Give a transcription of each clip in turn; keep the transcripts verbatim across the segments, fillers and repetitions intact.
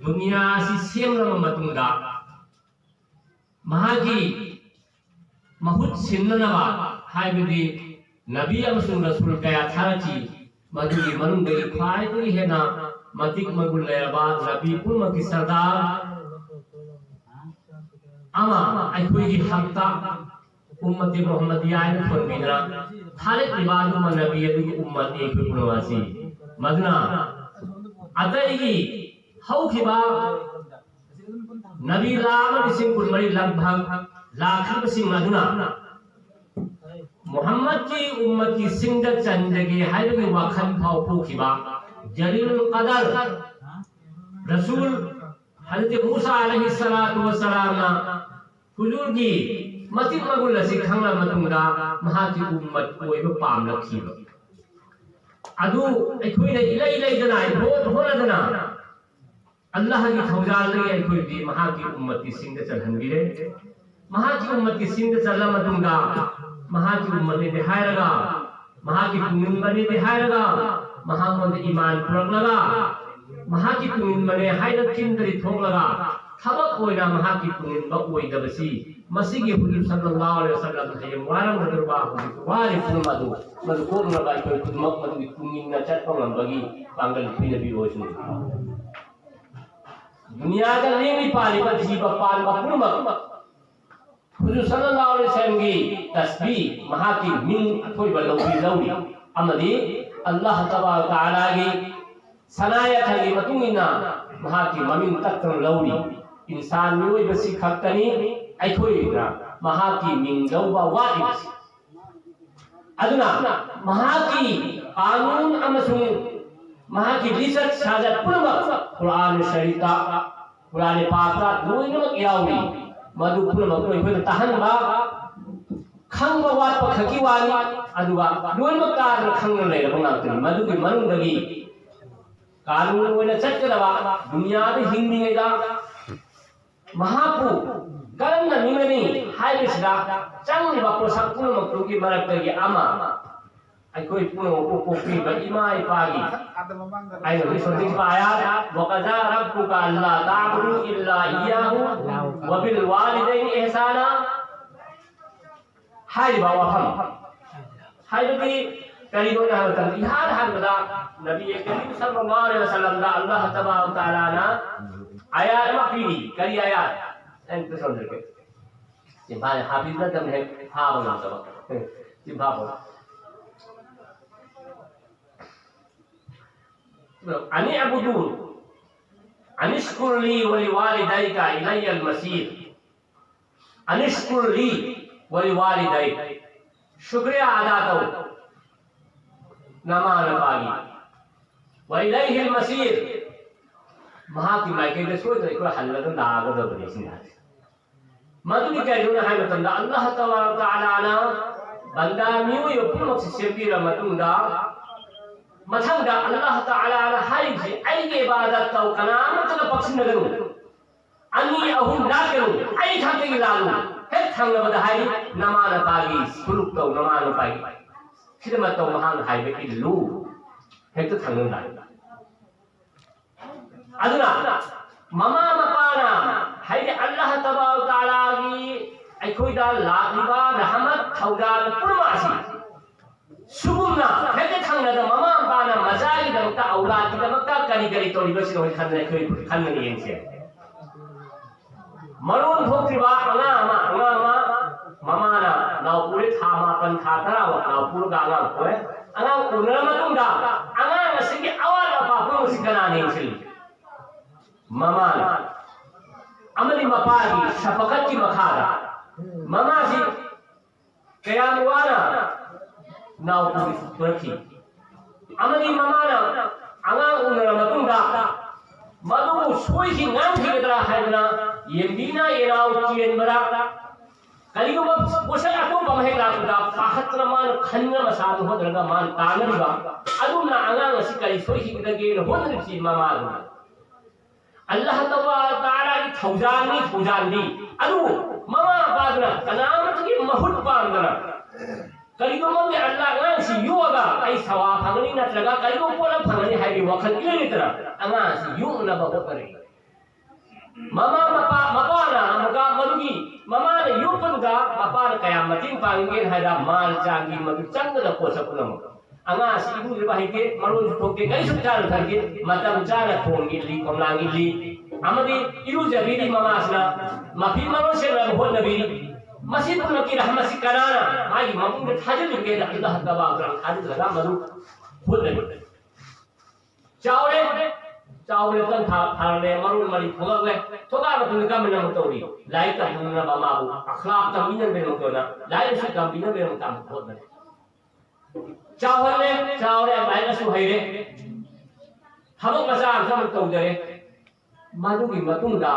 ꯗꯨꯅꯤꯌꯥ ꯑꯁꯤ ꯁꯦꯝꯂꯕ ꯃꯇꯨꯡꯗ ꯃꯍꯥꯛꯀꯤ ꯃꯍꯨꯠ ꯁꯤꯟꯅꯅꯕ, ꯍꯥꯏꯕꯗꯤ ꯅꯕꯤ ꯑꯃꯁꯨꯡ ꯔꯁꯨꯜ ꯀꯌꯥ ꯊꯥꯔꯛꯈꯤ꯫ ꯃꯗꯨꯒꯤ ꯃꯅꯨꯡꯗꯒꯤ ꯈ꯭ꯋꯥꯏꯗꯒꯤ ꯍꯦꯟꯅ ꯃꯇꯤꯛ ꯃꯒꯨꯟ ꯂꯩꯔꯕ ꯅꯕꯤ ꯄꯨꯝꯅꯃꯛꯀꯤ ꯁꯔꯗꯥꯔ ꯑꯃ, ꯑꯩꯈꯣꯏꯒꯤ ꯍꯛꯇ ꯎꯝꯃꯇꯤ ꯃꯨꯍꯝꯃꯗꯤꯌꯥ ꯍꯥꯏꯅ ꯊꯣꯟꯕꯤꯗꯅ ꯊꯥꯔꯛꯂꯤꯕ ꯑꯗꯨꯒꯨꯝꯕ ꯅꯕꯤ ꯑꯗꯨꯒꯤ ꯎꯝꯃꯠꯅꯤ ꯑꯩꯈꯣꯏ ꯄꯨꯝꯅꯃꯛ ꯑꯁꯤ꯫ ꯃꯗꯨꯅ ꯑꯇꯩꯒꯤ ꯍꯧꯈꯤꯕ ꯅꯕꯤ ꯂꯥꯈ ꯑꯃ ꯂꯤꯁꯤꯡ ꯀꯨꯟꯃꯔꯤ ꯂꯥꯈ ꯂꯥꯛꯈꯤꯕꯁꯤꯡ ꯑꯗꯨꯅ ꯃꯨꯍꯝꯃꯗꯀꯤ ꯎꯝꯃꯠꯀꯤ ꯁꯤꯡꯗ ꯆꯟꯖꯒꯦ ꯍꯥꯏꯕꯒꯤ ꯋꯥꯈꯜ ꯐꯥꯎ ꯄꯣꯛꯈꯤꯕ ꯖꯂꯤꯂꯨꯜ ꯀꯗꯔ ꯔꯁꯨꯜ ꯍꯖꯔꯠ ꯃꯨꯁꯥ ꯑꯂꯩꯍꯤ ꯁꯂꯥꯇꯨ ꯋꯁꯁꯂꯥꯝꯅ ꯍꯨꯖꯨꯔꯒꯤ ꯃꯇꯤꯛ ꯃꯒꯨꯟ ꯑꯁꯤ ꯈꯪꯂꯕ ꯃꯇꯨꯡꯗ ꯃꯍꯥꯛꯀꯤ ꯎꯝꯃꯠ ꯑꯣꯏꯕ ꯄꯥꯝꯂꯛꯈꯤꯕ ꯑꯗꯨ ꯑꯩꯈꯣꯏꯅ ꯏꯂꯩ ꯂꯩꯗꯅ, ꯏꯍꯣꯠ ꯍꯣꯠꯅꯗꯅ ꯑꯜꯂꯥꯍꯒꯤ ꯊꯧꯖꯥꯜꯗꯒꯤ ꯑꯩꯈꯣꯏꯗꯤ ꯃꯍꯥꯛꯀꯤ ꯎꯝꯃꯠꯀꯤ ꯁꯤꯡꯗ ꯆꯜꯍꯟꯕꯤꯔꯦ꯫ ꯃꯍꯥꯛꯀꯤ ꯎꯝꯃꯠꯀꯤ ꯁꯤꯡꯗ ꯆꯜꯂ ꯃꯇꯨꯡꯗ ꯃꯍꯥꯛꯀꯤ ꯎꯝꯃꯠꯅꯤꯗꯤ ꯍꯥꯏꯔꯒ, ꯃꯍꯥꯛꯀꯤ ꯇꯨꯡꯏꯟꯕꯅꯤꯗꯤ ꯍꯥꯏꯔꯒ, ꯃꯍꯥꯛꯉꯣꯟꯗ ꯏꯃꯥꯟ ꯄꯨꯔꯛꯂꯒ, ꯃꯍꯥꯛꯀꯤ ꯇꯨꯡꯏꯟꯕꯅꯦ ꯍꯥꯏꯅ ꯆꯤꯟꯗꯒꯤ ꯊꯣꯛꯂꯒ ꯊꯕꯛ ꯑꯣꯏꯅ ꯃꯍꯥꯛꯀꯤ ꯇꯨꯡꯏꯟꯕ ꯑꯣꯏꯗꯕꯁꯤ, ꯃꯁꯤꯒꯤ ꯍꯨꯖꯨꯔ ꯁꯜꯂꯜꯂꯥꯍꯨ ꯑꯂꯩꯍꯤ ꯋꯁꯜꯂꯝ ꯍꯌꯦꯡ ꯋꯥꯔꯝꯒꯗꯧꯔꯤꯕ ꯍꯧꯖꯤꯛ ꯋꯥꯔꯤꯕ ꯄꯨꯝꯅꯃꯛ ꯑꯗꯨ ꯃꯗꯨ ꯀꯣꯛꯅꯕ ꯑꯩꯈꯣꯏ ꯈꯨꯗꯤꯡꯃꯛ ꯃꯗꯨꯒꯤ ꯇꯨꯡꯏꯟꯅ ꯆꯠꯄ ꯉꯝꯕꯒꯤ ꯄꯥꯡꯒꯜ ꯄꯤꯅꯕꯤꯌꯨ ꯑꯣꯏꯁꯅꯨ꯫ ꯗꯨꯅꯤꯌꯥꯗ ꯂꯦꯡꯃꯤ ꯄꯥꯜꯂꯤꯕ ꯖꯤꯕ ꯄꯥꯟꯕ ꯄꯨꯝꯅꯃꯛ ꯍꯨꯖꯨꯔ ꯁꯜꯂꯜꯂꯥꯍꯨ ꯑꯂꯩꯍꯤ ꯋꯁꯜꯂꯝꯒꯤ ꯇꯁꯕꯤ, ꯃꯍꯥꯛꯀꯤ ꯃꯤꯡ ꯑꯊꯣꯏꯕ ꯂꯧꯕꯤ ꯂꯧꯔꯤ ꯑꯃꯗꯤ ꯑꯜꯂꯥꯍ ꯇꯕꯥꯔꯛ ꯇꯥꯂꯥꯒꯤ ꯁꯅꯥ ꯌꯥꯊꯪꯒꯤ ꯃꯇꯨꯡ ꯏꯟꯅ ꯃꯍꯥꯛꯀꯤ ꯃꯃꯤꯡ ꯇꯠꯇꯅ ꯂꯧꯔꯤ꯫ ꯏꯟꯁꯥꯟ ꯃꯤꯑꯣꯏꯕꯁꯤ ꯈꯛꯇꯅꯤ ꯑꯩꯈꯣꯏꯅ ꯃꯍꯥꯛꯀꯤ ꯃꯤꯡ ꯂꯧꯕ ꯋꯥꯠꯂꯤꯕꯁꯤ꯫ ꯑꯗꯨꯅ ꯃꯍꯥꯛꯀꯤ ꯀꯥꯅꯨꯟ ꯑꯃꯁꯨꯡ ꯃꯍꯥꯛꯀꯤ ꯂꯤꯆꯠ ꯁꯥꯖꯠ ꯄꯨꯝꯅꯃꯛ ꯀꯨꯔꯥꯟ ꯁꯔꯤꯐꯇ, ꯀꯨꯔꯥꯟ ꯄꯥꯛꯇ ꯂꯣꯏꯅꯃꯛ ꯌꯥꯎꯔꯤ꯫ ꯃꯗꯨ ꯄꯨꯝꯅꯃꯛꯇꯨ ꯑꯩꯈꯣꯏꯅ ꯇꯥꯍꯟꯕ, ꯈꯪꯕ ꯋꯥꯠꯄ ꯈꯛꯀꯤ ꯋꯥꯅꯤ꯫ ꯑꯗꯨꯒ ꯂꯣꯏꯅꯃꯛ ꯇꯥꯗꯅ ꯈꯪꯗꯅ ꯂꯩꯔꯕ ꯉꯥꯛꯇꯅꯤ꯫ ꯃꯗꯨꯒꯤ ꯃꯅꯨꯡꯗꯒꯤ ꯀꯥꯅꯨꯟ ꯑꯣꯏꯅ ꯆꯠꯀꯗꯕ, ꯗꯨꯅꯤꯌꯥꯗ ꯍꯤꯡꯂꯤꯉꯩꯗ ꯃꯍꯥꯛꯄꯨ ꯀꯔꯝꯅ ꯅꯤꯡꯒꯅꯤ ꯍꯥꯏꯕꯁꯤꯗ ꯆꯪꯂꯤꯕ ꯄꯣꯠꯁꯛ ꯄꯨꯝꯅꯃꯛꯇꯨꯒꯤ ꯃꯔꯛꯇꯒꯤ ꯑꯃ, ꯑꯩꯈꯣꯏ ꯄꯨꯝꯅꯃꯛꯄꯨ ꯄꯣꯛꯄꯤꯕ ꯏꯃꯥ ꯏꯄꯥꯒꯤ, ꯑꯩꯅ ꯍꯧꯖꯤꯛ ꯍꯧꯖꯤꯛ ꯄꯥꯌꯥ, "ꯋꯥꯀꯗꯥ ꯔꯕꯨꯀꯥ" ألا تعبدوا إلا إياه وبالوالدين إحسانا. ꯍꯥꯏꯔꯤꯕ ꯋꯥꯐꯝ ꯍꯥꯏꯕꯗꯤ ꯀꯔꯤꯅꯣ ꯍꯥꯏꯕ ꯃꯇꯝꯗ, ꯏꯍꯥꯟ ꯍꯥꯟꯕꯗ ꯅꯕꯤ ꯀꯔꯤꯝ ꯁꯜꯂꯜꯂꯥꯍꯨ ꯑꯂꯩꯍꯤ ꯋꯁꯜꯂꯝꯗ ꯑꯜꯂꯥꯍ ꯇꯕꯥꯔꯛ ꯇꯥꯂꯥꯅ ꯑꯥꯌꯥꯠ ꯑꯃ ꯄꯤꯔꯤ꯫ ꯀꯔꯤ ꯑꯥꯌꯥꯠ? ꯑꯩꯅ ꯑꯝꯇ ꯁꯣꯝꯗ ꯆꯤꯝꯐꯥꯁꯦ ꯍꯥꯞꯄꯤꯕ ꯅꯠꯇꯕꯅ ꯍꯦꯛ ꯐꯥꯕ ꯉꯝꯗꯕ꯫ ꯆꯤꯝꯐꯥ ꯐꯥꯎ꯫ أن اعبدوا، أن اشكر لي ولوالديك إلي المصير. أن اشكر لي ولوالديك. ꯁꯨꯀ꯭ꯔꯤꯌꯥ ꯑꯗꯥ ꯇꯧ ꯅꯃꯥ ꯅꯄꯥꯒꯤ꯫ وإليه المصير. ꯃꯍꯥꯛꯀꯤ ꯃꯥꯏꯀꯩꯗ ꯁꯣꯏꯗꯅ ꯑꯩꯈꯣꯏ ꯍꯜꯂꯒ ꯂꯥꯛꯑꯒꯗꯕꯅꯤ ꯁꯤꯅꯤ ꯍꯥꯏꯁꯦ꯫ ꯃꯗꯨꯗꯤ ꯀꯔꯤꯅꯣ ꯍꯥꯏꯕ ꯃꯇꯝꯗ, ꯑꯜꯂꯥꯍ ꯇꯕꯥꯔꯛ ꯇꯥꯂꯥꯅ ꯕꯟꯗꯥ ꯃꯤꯑꯣꯏꯕ ꯄꯨꯝꯅꯃꯛꯁꯤ ꯁꯦꯝꯕꯤꯔ ꯃꯇꯨꯡꯗ, ꯃꯊꯪꯗ ꯑꯜꯂꯥꯍ ꯇꯥꯂꯥꯅ ꯍꯥꯏꯔꯤꯕꯁꯤ, "ꯑꯩꯒꯤ ꯏꯕꯥꯗꯠ ꯇꯧ, ꯀꯅꯥꯃꯠꯇꯒ ꯄꯛꯁꯤꯟꯅꯒꯅꯨ, ꯑꯅꯤ ꯑꯍꯨꯝ ꯂꯥꯠꯀꯅꯨ, ꯑꯩ ꯈꯛꯇꯒꯤ ꯂꯥꯠꯂꯨ"꯫ ꯍꯦꯛ ꯊꯪꯅꯕꯗ ꯍꯥꯏꯔꯤ, "ꯅꯃꯥ ꯅꯄꯥꯒꯤ ꯁꯨꯂꯨꯛ ꯇꯧ, ꯅꯃꯥ ꯅꯄꯥꯒꯤ ꯈꯤꯗꯃꯠ ꯇꯧ, ꯃꯍꯥꯛꯅ ꯍꯥꯏꯕ ꯏꯜꯂꯨ"꯫ ꯍꯦꯛꯇ ꯊꯪꯅꯕꯗ ꯍꯥꯏꯔꯤ꯫ ꯑꯗꯨꯅ ꯃꯃꯥ ꯃꯄꯥꯅ, ꯍꯥꯏꯗꯤ ꯑꯜꯂꯥꯍ ꯇꯕꯥꯔꯛ ꯇꯥꯂꯥꯒꯤ ꯑꯩꯈꯣꯏꯗ ꯂꯥꯛꯂꯤꯕ ꯔꯍꯃꯠ ꯊꯧꯖꯥꯜ ꯄꯨꯝꯅꯃꯛ ꯑꯁꯤ ꯁꯨꯒꯨꯝꯅ ꯍꯦꯛꯇ ꯊꯪꯅꯗ ꯃꯃꯥ ꯃꯄꯥꯅ ꯃꯆꯥꯒꯤꯗꯃꯛꯇ, ꯑꯧꯂꯥꯗꯀꯤꯗꯃꯛꯇ ꯀꯔꯤ ꯀꯔꯤ ꯇꯧꯔꯤꯕꯁꯤꯅ ꯍꯧꯖꯤꯛ ꯈꯟꯗꯅ ꯑꯩꯈꯣꯏ ꯈꯟꯗꯅ ꯌꯦꯡꯁꯦ꯫ ꯃꯔꯣꯟ ꯊꯣꯛꯇ꯭ꯔꯤꯕ ꯑꯉꯥꯡ ꯑꯃ, ꯑꯉꯥꯡ ꯑꯃ ꯃꯃꯥꯅ ꯅꯥꯎ ꯄꯨꯔꯦ, ꯊꯥ ꯃꯥꯄꯟ, ꯊꯥ ꯇꯔꯥ ꯐꯥꯎ ꯅꯥꯎ ꯄꯨꯔꯒ ꯑꯉꯥꯡ ꯄꯣꯛꯑꯦ꯫ ꯑꯉꯥꯡ ꯎꯅꯔ ꯃꯇꯨꯡꯗ ꯑꯉꯥꯡ ꯑꯁꯤꯒꯤ ꯑꯋꯥꯠ ꯑꯄꯥ ꯄꯨꯝꯅꯃꯛꯁꯤ ꯀꯅꯥꯅ ꯌꯦꯡꯁꯤꯜꯂꯤ? ꯃꯃꯥꯅ꯫ ꯑꯃꯗꯤ ꯃꯄꯥꯒꯤ ꯁꯐꯀꯠꯀꯤ ꯃꯈꯥꯗ ꯃꯃꯥꯁꯤ ꯀꯌꯥꯝ ꯋꯥꯅ ꯅꯥꯎ ꯄꯨꯔꯛꯈꯤ꯫ ꯑꯃꯗꯤ ꯃꯃꯥꯅ ꯑꯉꯥꯡ ꯎꯅꯔ ꯃꯇꯨꯡꯗ ꯃꯗꯨꯕꯨ ꯁꯣꯏꯈꯤ ꯉꯥꯡꯈꯤꯒꯗ꯭ꯔꯥ ꯍꯥꯏꯗꯅ ꯌꯦꯟꯕꯤꯅ ꯌꯦꯅꯥꯎ ꯆꯦꯟꯕꯗ, ꯀꯔꯤꯒꯨꯝꯕ ꯄꯣꯠꯁꯛ ꯑꯇꯣꯞꯄ ꯑꯃ ꯍꯦꯛ ꯂꯥꯛꯄꯗ ꯄꯥꯈꯠꯇꯅ ꯃꯥꯅ ꯈꯟꯅ ꯃꯁꯥꯗꯨ ꯍꯣꯠꯅꯔꯒ ꯃꯥꯅ ꯇꯥꯟꯅꯔꯤꯕ ꯑꯗꯨꯝꯅ ꯑꯉꯥꯡ ꯑꯁꯤ ꯀꯔꯤ ꯁꯣꯏꯈꯤꯒꯗꯒꯦꯅ ꯍꯣꯠꯅꯔꯤꯕꯁꯤ ꯃꯃꯥꯗꯨꯅ꯫ ꯑꯜꯂꯥꯍ ꯇꯕꯥꯔꯛ ꯇꯥꯂꯥꯒꯤ ꯊꯧꯖꯥꯜꯅꯤ, ꯊꯧꯖꯥꯜꯗꯤ꯫ ꯑꯗꯨꯕꯨ ꯃꯃꯥ ꯃꯄꯥꯗꯨꯅ ꯀꯅꯥꯃꯠꯇꯒꯤ ꯃꯍꯨꯠ ꯄꯥꯝꯗꯅ ꯀꯔꯤꯒꯨꯝꯕ ꯑꯃꯗꯤ ꯑꯜꯂꯥ ꯑꯉꯥꯡꯁꯤ ꯌꯣꯛꯑꯒ ꯑꯩ ꯁꯋꯥ ꯐꯪꯒꯅꯤ ꯅꯠꯇ꯭ꯔꯒ ꯀꯔꯤꯒꯨꯝꯕ ꯄꯣꯠ ꯑꯃ ꯐꯪꯒꯅꯤ ꯍꯥꯏꯕꯒꯤ ꯋꯥꯈꯜ ꯏꯂꯩ ꯂꯩꯇꯅ ꯑꯉꯥꯡꯁꯤ ꯌꯣꯛꯅꯕ ꯍꯣꯠꯅꯔꯛꯏ꯫ ꯃꯃꯥ ꯃꯄꯥ, ꯃꯄꯥꯅ ꯑꯃꯨꯛꯀ ꯃꯗꯨꯒꯤ ꯃꯃꯥꯅ ꯌꯣꯛꯄꯗꯨꯗ ꯃꯄꯥꯅ ꯀꯌꯥꯝ ꯃꯇꯦꯡ ꯄꯥꯡꯒꯦ ꯍꯥꯏꯗ ꯃꯥꯜ ꯆꯥꯡꯒꯤ ꯃꯗꯨ ꯆꯪꯒꯗꯕ ꯄꯣꯠꯁꯛ ꯄꯨꯝꯅꯃꯛ꯫ ꯑꯉꯥꯡꯁꯤ ꯏꯔꯨꯖꯕ ꯍꯩꯇꯦ, ꯃꯔꯣꯟꯁꯨ ꯊꯣꯛꯇꯦ, ꯀꯔꯤꯁꯨ ꯆꯥꯅ ꯊꯛꯇꯦ, ꯃꯇꯝ ꯆꯥꯅ ꯊꯣꯡ ꯏꯜꯂꯤ, ꯈꯣꯝꯂꯥꯡ ꯏꯜꯂꯤ, ꯑꯃꯗꯤ ꯏꯔꯨꯖꯕꯤꯔꯤ, ꯃꯃꯥꯁꯤꯅ ꯃꯐꯤ ꯃꯔꯣꯟ ꯁꯦꯠꯅꯕ ꯍꯣꯠꯅꯕꯤꯔꯤ꯫ ꯃꯁꯤ ꯄꯨꯝꯅꯃꯛꯀꯤ ꯔꯍꯃꯠꯁꯤ ꯀꯅꯥꯅ ꯃꯥꯒꯤ ꯃꯕꯨꯡꯗ ꯊꯥꯖꯤꯜꯂꯤꯕꯒꯦꯅ ꯑꯜꯂꯥꯍ ꯇꯕꯥꯔꯛ ꯋ ꯇꯥꯂꯥ ꯊꯥꯖꯤꯜꯂꯒ ꯃꯗꯨ ꯍꯣꯠꯅꯔꯤ꯫ ꯆꯥꯎꯔꯦ, ꯆꯥꯎꯔꯦ, ꯀꯟ ꯊꯥ-, ꯊꯥꯔꯛꯂꯦ, ꯃꯔꯣꯟ ꯃꯔꯤ ꯊꯣꯛꯂꯛꯂꯦ꯫ ꯊꯣꯛꯂꯛꯑ ꯃꯇꯨꯡꯗ ꯀꯔꯝꯕꯅ ꯑꯃꯨꯛ ꯇꯧꯔꯤ? ꯂꯥꯏꯔꯤꯛ ꯇꯝꯍꯟꯅꯕ ꯃꯥꯕꯨ ꯑꯈ꯭ꯂꯥꯛ ꯇꯝꯕꯤꯅꯕꯒꯤꯗꯃꯛꯇ ꯑꯣꯏꯅ, ꯂꯥꯏꯔꯤꯛ ꯂꯥꯏꯁꯨ ꯇꯝꯕꯤꯅꯕꯒꯤꯗꯃꯛꯇ ꯑꯃꯨꯛ ꯍꯣꯠꯅꯔꯤ꯫ ꯆꯥꯎꯍꯜꯂꯦ, ꯆꯥꯎꯔꯦ, ꯂꯥꯏꯔꯤꯛ ꯂꯥꯏꯁꯨ ꯍꯩꯔꯦ꯫ ꯊꯕꯛ ꯃꯆꯥ ꯑꯃꯁꯨ ꯑꯃꯨꯛ ꯇꯧꯖꯔꯦ꯫ ꯃꯗꯨꯒꯤ ꯃꯇꯨꯡꯗ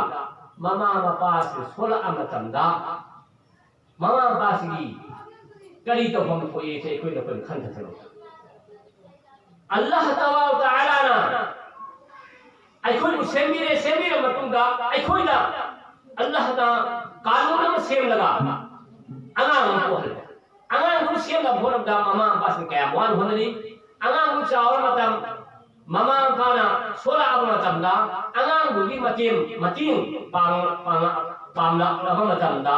ꯃꯃꯥ ꯃꯄꯥꯁꯤ ꯁꯣꯜꯂꯛꯑ ꯃꯇꯝꯗ ꯃꯃꯥ ꯃꯄꯥꯁꯤꯒꯤ ꯀꯔꯤ ꯇꯧꯐꯝ ꯊꯣꯛꯏ ꯁꯤ ꯑꯩꯈꯣꯏꯅ ꯑꯩꯈꯣꯏꯅ ꯈꯟꯊꯊꯔꯛꯎ꯫ ꯑꯜꯂꯥꯍ ꯇꯕꯥꯔꯛ ꯇꯥꯂꯥꯅ ꯑꯩꯈꯣꯏꯕꯨ ꯁꯦꯝꯕꯤꯔꯦ, ꯁꯦꯝꯕꯤꯔ ꯃꯇꯨꯡꯗ ꯑꯩꯈꯣꯏꯅ ꯑꯜꯂꯥꯍꯅ ꯀꯥꯅꯨꯟ ꯑꯃ ꯁꯦꯝꯂꯒ ꯑꯉꯥꯡ ꯑꯃ ꯄꯣꯛꯍꯜꯂꯦ꯫ ꯑꯉꯥꯡꯗꯨ ꯁꯦꯝꯅꯕ ꯍꯣꯠꯅꯕꯗ ꯃꯃꯥ ꯃꯄꯥꯁꯤꯡ ꯀꯌꯥꯝ ꯋꯥꯅ ꯍꯣꯠꯅꯔꯤ꯫ ꯑꯉꯥꯡꯗꯨ ꯆꯥꯎꯔ ꯃꯇꯝ ꯃꯃꯥ ꯃꯄꯥꯅ ꯁꯣꯜꯂꯛꯑꯕ ꯃꯇꯝꯗ ꯑꯉꯥꯡꯗꯨꯒꯤ ꯃꯇꯦꯡ, ꯃꯇꯦꯡ ꯄꯥꯡ-, ꯄꯥꯡ-, ꯄꯥꯝꯂꯛꯂꯕ ꯃꯇꯝꯗ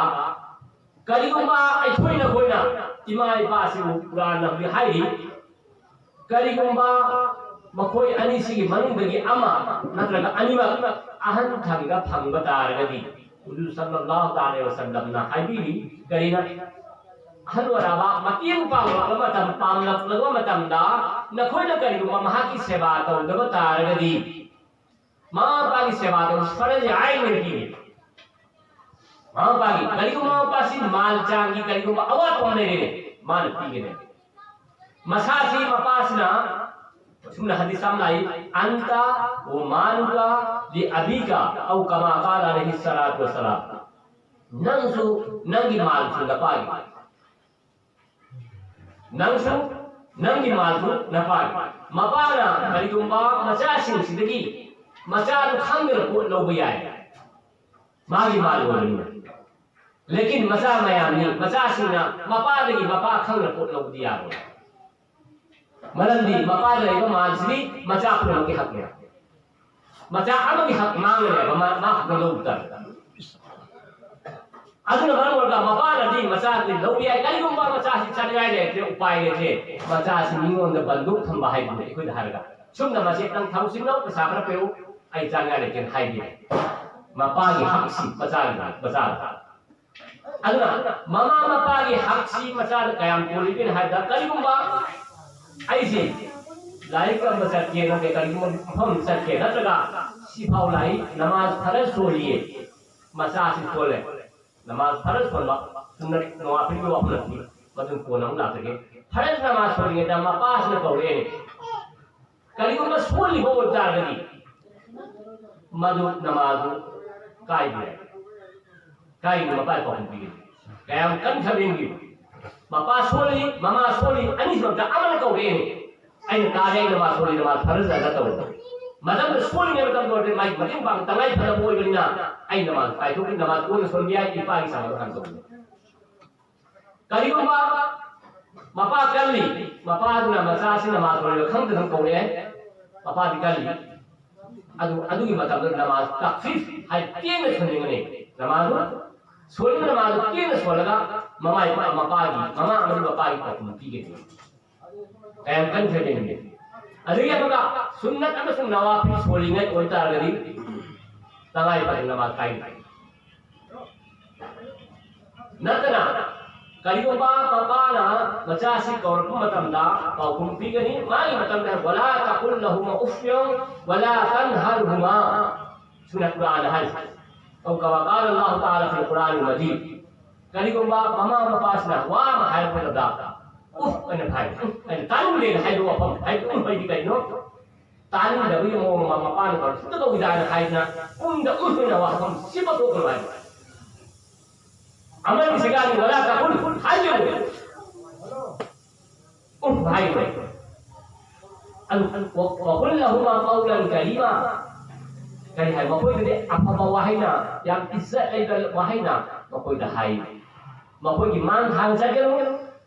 ꯀꯔꯤꯒꯨꯝꯕ ꯑꯩꯈꯣꯏꯅ, ꯑꯩꯈꯣꯏꯅ ꯏꯃꯥ ꯏꯄꯥꯁꯤꯕꯨ ꯀꯨꯔꯥꯟꯅ ꯍꯧꯖꯤꯛ ꯍꯥꯏꯔꯤ, ꯀꯔꯤꯒꯨꯝꯕ ꯃꯈꯣꯏ ꯑꯅꯤꯁꯤꯒꯤ ꯃꯅꯨꯡꯗꯒꯤ ꯑꯃ ꯅꯠꯇ꯭ꯔꯒ ꯑꯅꯤꯃꯛ ꯑꯍꯟ ꯊꯪꯗ ꯐꯪꯕ ꯇꯥꯔꯒꯗꯤ, ꯍꯨꯖꯨꯔ ꯁꯜꯂꯜꯂꯥꯍꯨ ꯇꯥꯂꯥ ꯋꯁꯜꯂꯝꯅ ꯍꯥꯏꯕꯤꯔꯤ, ꯀꯔꯤꯅ? ꯑꯍꯜ ꯑꯣꯏꯔꯕ ꯃꯇꯦꯡ ꯄꯥꯡꯂꯛꯄ ꯃꯇꯝ, ꯄꯥꯡꯂꯛꯂꯕ ꯃꯇꯝꯗ ꯅꯈꯣꯏꯅ ꯀꯔꯤꯒꯨꯝꯕ ꯃꯍꯥꯛꯀꯤ ꯁꯦꯕꯥ ꯇꯧꯗꯕ ꯇꯥꯔꯒꯗꯤ, ꯃꯃꯥ ꯃꯄꯥꯒꯤ ꯁꯦꯕꯥ ꯇꯧꯕ ꯐꯔꯖ ꯑꯥꯏꯟ ꯑꯣꯏꯅ ꯄꯤꯔꯤ꯫ ꯃꯃꯥ ꯃꯄꯥꯒꯤ ꯀꯔꯤꯒꯨꯝꯕ ꯃꯃꯥ ꯃꯄꯥꯁꯤ ꯃꯥꯜ ꯆꯥꯡꯒꯤ ꯀꯔꯤꯒꯨꯝꯕ ꯑꯋꯥꯠꯄ ꯑꯃ ꯂꯩꯔꯦꯅꯦ, ꯃꯥꯅ ꯄꯤꯒꯅꯦ꯫ ꯃꯁꯥꯁꯤ ꯃꯄꯥꯁꯤꯅ ꯑꯁꯨꯝꯅ ꯍꯗꯤꯁ ꯑꯃ ꯂꯥꯛꯏ, "ꯑꯟꯇ ꯋ ꯃꯥꯂꯨꯀ ꯂꯤ ꯑꯕꯤꯀ", ꯑꯧ ꯀꯃꯥ ꯀꯥꯂ ꯑꯂꯩꯍꯤ ꯁꯂꯥꯇꯨ ꯋꯁꯁꯂꯥꯝ꯫ ꯅꯪꯁꯨ ꯅꯪꯒꯤ ꯃꯥꯜꯁꯨ ꯅꯄꯥꯒꯤ꯫ ꯅꯪꯁꯨ ꯅꯪꯒꯤ ꯃꯥꯜꯁꯨ ꯅꯄꯥꯒꯤ꯫ ꯃꯄꯥꯅ ꯀꯔꯤꯒꯨꯝꯕ ꯃꯆꯥꯁꯤꯡꯁꯤꯗꯒꯤ ꯃꯆꯥꯗꯨ ꯈꯪꯗꯅ ꯄꯣꯠ ꯂꯧꯕ ꯌꯥꯏ꯫ ꯃꯥꯒꯤ ꯃꯥꯜ ꯑꯣꯏꯕꯅꯤꯅ꯫ ꯂꯦꯀꯤꯟ ꯃꯆꯥ ꯃꯌꯥꯝꯅꯤ, ꯃꯆꯥꯁꯤꯡꯅ ꯃꯄꯥꯗꯒꯤ ꯃꯄꯥ ꯈꯪꯅ ꯄꯣꯠ ꯂꯧꯕꯗꯤ ꯌꯥꯔꯣꯏ꯫ ꯃꯔꯝꯗꯤ ꯃꯄꯥꯗ ꯂꯩꯕ ꯃꯥꯜꯁꯤꯗꯤ ꯃꯆꯥ ꯄꯨꯝꯅꯃꯛꯀꯤ ꯍꯛꯅꯦ꯫ ꯃꯆꯥ ꯑꯃꯒꯤ ꯍꯛ ꯃꯥꯡꯉꯦꯕ, ꯃꯥ, ꯃꯥ ꯍꯛꯅ ꯂꯧꯕ ꯇꯥꯔꯦ꯫ ꯑꯗꯨꯅ ꯃꯔꯝ ꯑꯣꯏꯔꯒ ꯃꯄꯥꯅꯗꯤ ꯃꯆꯥꯗꯤ ꯂꯧꯕ ꯌꯥꯏ꯫ ꯀꯔꯤꯒꯨꯝꯕ ꯃꯆꯥꯁꯤ ꯆꯥꯅꯤꯡꯉꯥꯏ ꯂꯩꯇ꯭ꯔꯦ, ꯎꯄꯥꯏ ꯂꯩꯇ꯭ꯔꯦ, ꯃꯆꯥꯁꯤ ꯃꯤꯉꯣꯟꯗ ꯕꯟꯗꯨꯛ ꯊꯝꯕ ꯍꯥꯏꯕꯅꯦ ꯑꯩꯈꯣꯏꯗ ꯍꯥꯏꯔꯒ, "ꯁꯨꯝꯅ ꯃꯁꯤ ꯅꯪ ꯊꯝꯁꯤꯜꯂꯣ, ꯄꯩꯁꯥ ꯈꯔ ꯄꯤꯔꯛꯎ, ꯑꯩ ꯆꯥꯅꯤꯡꯉꯥꯏ ꯂꯩꯇꯦꯅ" ꯍꯥꯏꯕ ꯌꯥꯏ꯫ ꯃꯄꯥꯒꯤ ꯍꯛꯁꯤ ꯃꯆꯥꯒꯤ, ꯃꯆꯥꯗ꯫ ꯑꯗꯨꯅ ꯃꯃꯥ ꯃꯄꯥꯒꯤ ꯍꯛꯁꯤ ꯃꯆꯥꯗ ꯀꯌꯥꯝ ꯄꯣꯜꯂꯤꯒꯦ ꯍꯥꯏꯕꯗ, ꯀꯔꯤꯒꯨꯝꯕ ꯑꯩꯁꯦ ꯂꯥꯏꯔꯤꯛ ꯇꯝꯕ ꯆꯠꯀꯦ, ꯅꯠꯇ꯭ꯔꯒ ꯀꯔꯤꯒꯨꯝꯕ ꯃꯐꯝ ꯆꯠꯀꯦ, ꯅꯠꯇ꯭ꯔꯒ ꯁꯤꯐꯥꯎ ꯂꯥꯛꯏ, ꯅꯃꯥꯖ ꯐꯔꯖ ꯁꯣꯜꯂꯤꯌꯦ, ꯃꯆꯥꯁꯤ ꯁꯣꯜꯂꯦ, ꯅꯃꯥꯖ ꯐꯔꯖ ꯁꯣꯟꯕ, ꯁꯨꯟꯅꯠ ꯅꯋꯥꯐꯤꯜꯒꯤ ꯋꯥꯐꯝ ꯅꯠꯇꯦ, ꯃꯗꯨ ꯀꯣꯟꯅ ꯑꯃꯨꯛ ꯂꯥꯛꯆꯒꯦ꯫ ꯐꯔꯖ ꯅꯃꯥꯖ ꯁꯣꯜꯂꯤꯉꯩꯗ ꯃꯄꯥꯁꯤꯅ ꯀꯧꯔꯛꯑꯦꯅꯦ, ꯀꯔꯤꯒꯨꯝꯕ ꯁꯣꯜꯂꯤꯕ ꯑꯣꯏꯕ ꯇꯥꯔꯒꯗꯤ ꯃꯗꯨ ꯅꯃꯥꯖꯗꯨ ꯀꯥꯏꯕ ꯌꯥꯏ꯫ ꯀꯥꯏꯒꯤ ꯃꯄꯥ ꯄꯥꯎꯈꯨꯝ ꯄꯤꯒꯅꯤ꯫ ꯀꯌꯥꯝ ꯀꯟꯈ꯭ꯔꯕ ꯌꯦꯡꯕꯤꯌꯨ꯫ ꯃꯄꯥ ꯁꯣꯜꯂꯤ, ꯃꯃꯥ ꯁꯣꯜꯂꯤ, ꯑꯅꯤꯁꯤꯃꯛꯇ ꯑꯃꯅ ꯀꯧꯔꯛꯑꯦꯅꯦ꯫ ꯑꯩꯅ ꯀꯥꯔꯦ, ꯑꯩ ꯅꯃꯥꯖ ꯁꯣꯜꯂꯤ, ꯅꯃꯥꯖ ꯐꯔꯖ ꯑꯗ ꯇꯧꯔꯦ꯫ ꯃꯇꯝꯗ ꯁꯣꯜꯂꯤꯉꯩ ꯃꯇꯝꯗ ꯑꯣꯏꯔꯗꯤ ꯃꯥꯒꯤ ꯃꯇꯦꯡ ꯄꯥꯡꯕ ꯇꯉꯥꯏ ꯐꯗꯕ ꯑꯣꯏꯕꯅꯤꯅ ꯑꯩ ꯅꯃꯥꯖ ꯀꯥꯏꯊꯣꯛꯈꯤ, ꯅꯃꯥꯖ ꯀꯣꯟꯅ ꯁꯣꯟꯕ ꯌꯥꯏ, ꯏꯄꯥꯒꯤ ꯆꯥꯡꯗ ꯍꯥꯟꯅ ꯇꯧꯕꯅꯤ꯫ ꯀꯔꯤꯒꯨꯝꯕ ꯃꯄꯥ ꯀꯜꯂꯤ, ꯃꯄꯥꯗꯨꯅ ꯃꯆꯥꯁꯤ ꯅꯃꯥꯖ ꯁꯣꯜꯂꯤꯕ ꯈꯪꯗꯅ ꯀꯧꯔꯛꯑꯦ, ꯃꯄꯥꯗꯤ ꯀꯜꯂꯤ꯫ ꯑꯗꯨ, ꯑꯗꯨꯒꯤ ꯃꯇꯝꯗ ꯅꯃꯥꯖ ꯇꯛꯐꯤꯐ ꯍꯥꯏ ꯇꯦꯟꯅ ꯁꯣꯟꯅꯤꯡꯒꯅꯤ꯫ ꯅꯃꯥꯖ ꯁꯣꯜꯂꯤꯕ ꯅꯃꯥꯖ ꯇꯦꯟꯅ ꯁꯣꯜꯂꯒ ꯃꯃꯥ ꯏꯄꯥ, ꯃꯄꯥꯒꯤ, ꯃꯃꯥ ꯑꯃꯗꯤ ꯃꯄꯥꯒꯤ ꯄꯥꯎꯈꯨꯝ ꯄꯤꯒꯅꯤ꯫ ꯀꯌꯥꯝ ꯀꯟꯈ꯭ꯔꯒꯦ ꯌꯦꯡꯉꯨ꯫ ꯑꯗꯨꯒꯤ ꯑꯃꯒ ꯁꯨꯟꯅꯠ ꯑꯃꯁꯨꯡ ꯅꯋꯥꯐꯤꯜ ꯁꯣꯜꯂꯤꯉꯩ ꯑꯣꯏꯇꯥꯔꯒꯗꯤ ꯇꯉꯥꯏ ꯐꯗꯅ ꯅꯃꯥꯖ ꯀꯥꯏꯒꯅꯤ꯫ ꯅꯠꯇꯅ ꯀꯔꯤꯒꯨꯝꯕ ꯃꯄꯥꯅ ꯃꯆꯥꯁꯤ ꯀꯧꯔꯛꯄ ꯃꯇꯝꯗ ꯄꯥꯎꯈꯨꯝ ꯄꯤꯒꯅꯤ꯫ ꯃꯥꯒꯤ ꯃꯇꯝꯗ "ꯋꯂꯥ ꯇꯥꯀꯨꯜ ꯂꯍꯨꯃ ꯎꯐꯤꯌꯣ ꯋꯂꯥ ꯇꯟꯍꯔꯍꯨꯃꯥ" ꯁꯨꯅ ꯀꯨꯔꯥꯟꯗ ꯍꯥꯏ꯫ "ꯑꯧ ꯀꯃꯥ ꯀꯥꯂ ꯑꯜꯂꯥꯍꯨ ꯇꯥꯂꯥ ꯐꯤꯜ ꯀꯨꯔꯥꯅꯤꯜ ꯃꯖꯤꯗ"꯫ ꯀꯔꯤꯒꯨꯝꯕ ꯃꯃꯥ ꯃꯄꯥꯁꯤꯅ ꯋꯥ ꯑꯃ ꯍꯥꯏꯔꯛꯄ ꯃꯇꯝꯗ "ꯎꯐ" ꯑꯅ ꯍꯥꯏ, "ꯎꯐ" ꯑꯅ ꯇꯥꯅꯤꯡꯗꯦꯅ ꯍꯥꯏꯕ ꯋꯥꯐꯝ ꯍꯥꯏꯗꯤ "ꯎꯐ" ꯍꯥꯏꯗꯤ ꯀꯩꯅꯣ? ꯇꯥꯅꯤꯡꯗꯕꯒꯤ ꯃꯑꯣꯡ ꯑꯃ ꯃꯄꯥꯅ ꯀꯧꯔꯁꯨ "ꯑꯝꯇ ꯇꯧꯈꯤꯗꯥꯅ" ꯍꯥꯏꯗꯅ ꯄꯨꯡꯗ "ꯎꯐ" ꯑꯣꯏꯅ ꯋꯥꯐꯝ ꯁꯤꯃ ꯊꯣꯛꯀꯅꯨ ꯍꯥꯏꯕ꯫ ꯑꯃꯅꯤ ꯁꯤꯒꯥꯅꯤ "ꯋꯂꯥ ꯇꯥꯀꯨꯜ" ꯍꯥꯏꯒꯅꯨ꯫ "ꯎꯐ" ꯍꯥꯏꯒꯅꯨ꯫ ꯑꯗꯨ "ꯋ-, ꯋꯀꯨꯜ ꯂꯍꯨꯃꯥ ꯀꯧꯂꯟ ꯀꯔꯤꯃꯥ"꯫ ꯀꯔꯤ ꯍꯥꯏ? ꯃꯈꯣꯏꯗꯗꯤ ꯑꯐꯕ ꯋꯥꯍꯩꯅ, ꯌꯥꯝ ꯏꯖꯠ ꯂꯩꯕ ꯋꯥꯍꯩꯅ, ꯃꯈꯣꯏꯗ ꯍꯥꯏ, ꯃꯈꯣꯏꯒꯤ ꯃꯥꯡ ꯊꯥꯡ ꯆꯠꯀꯅꯨ,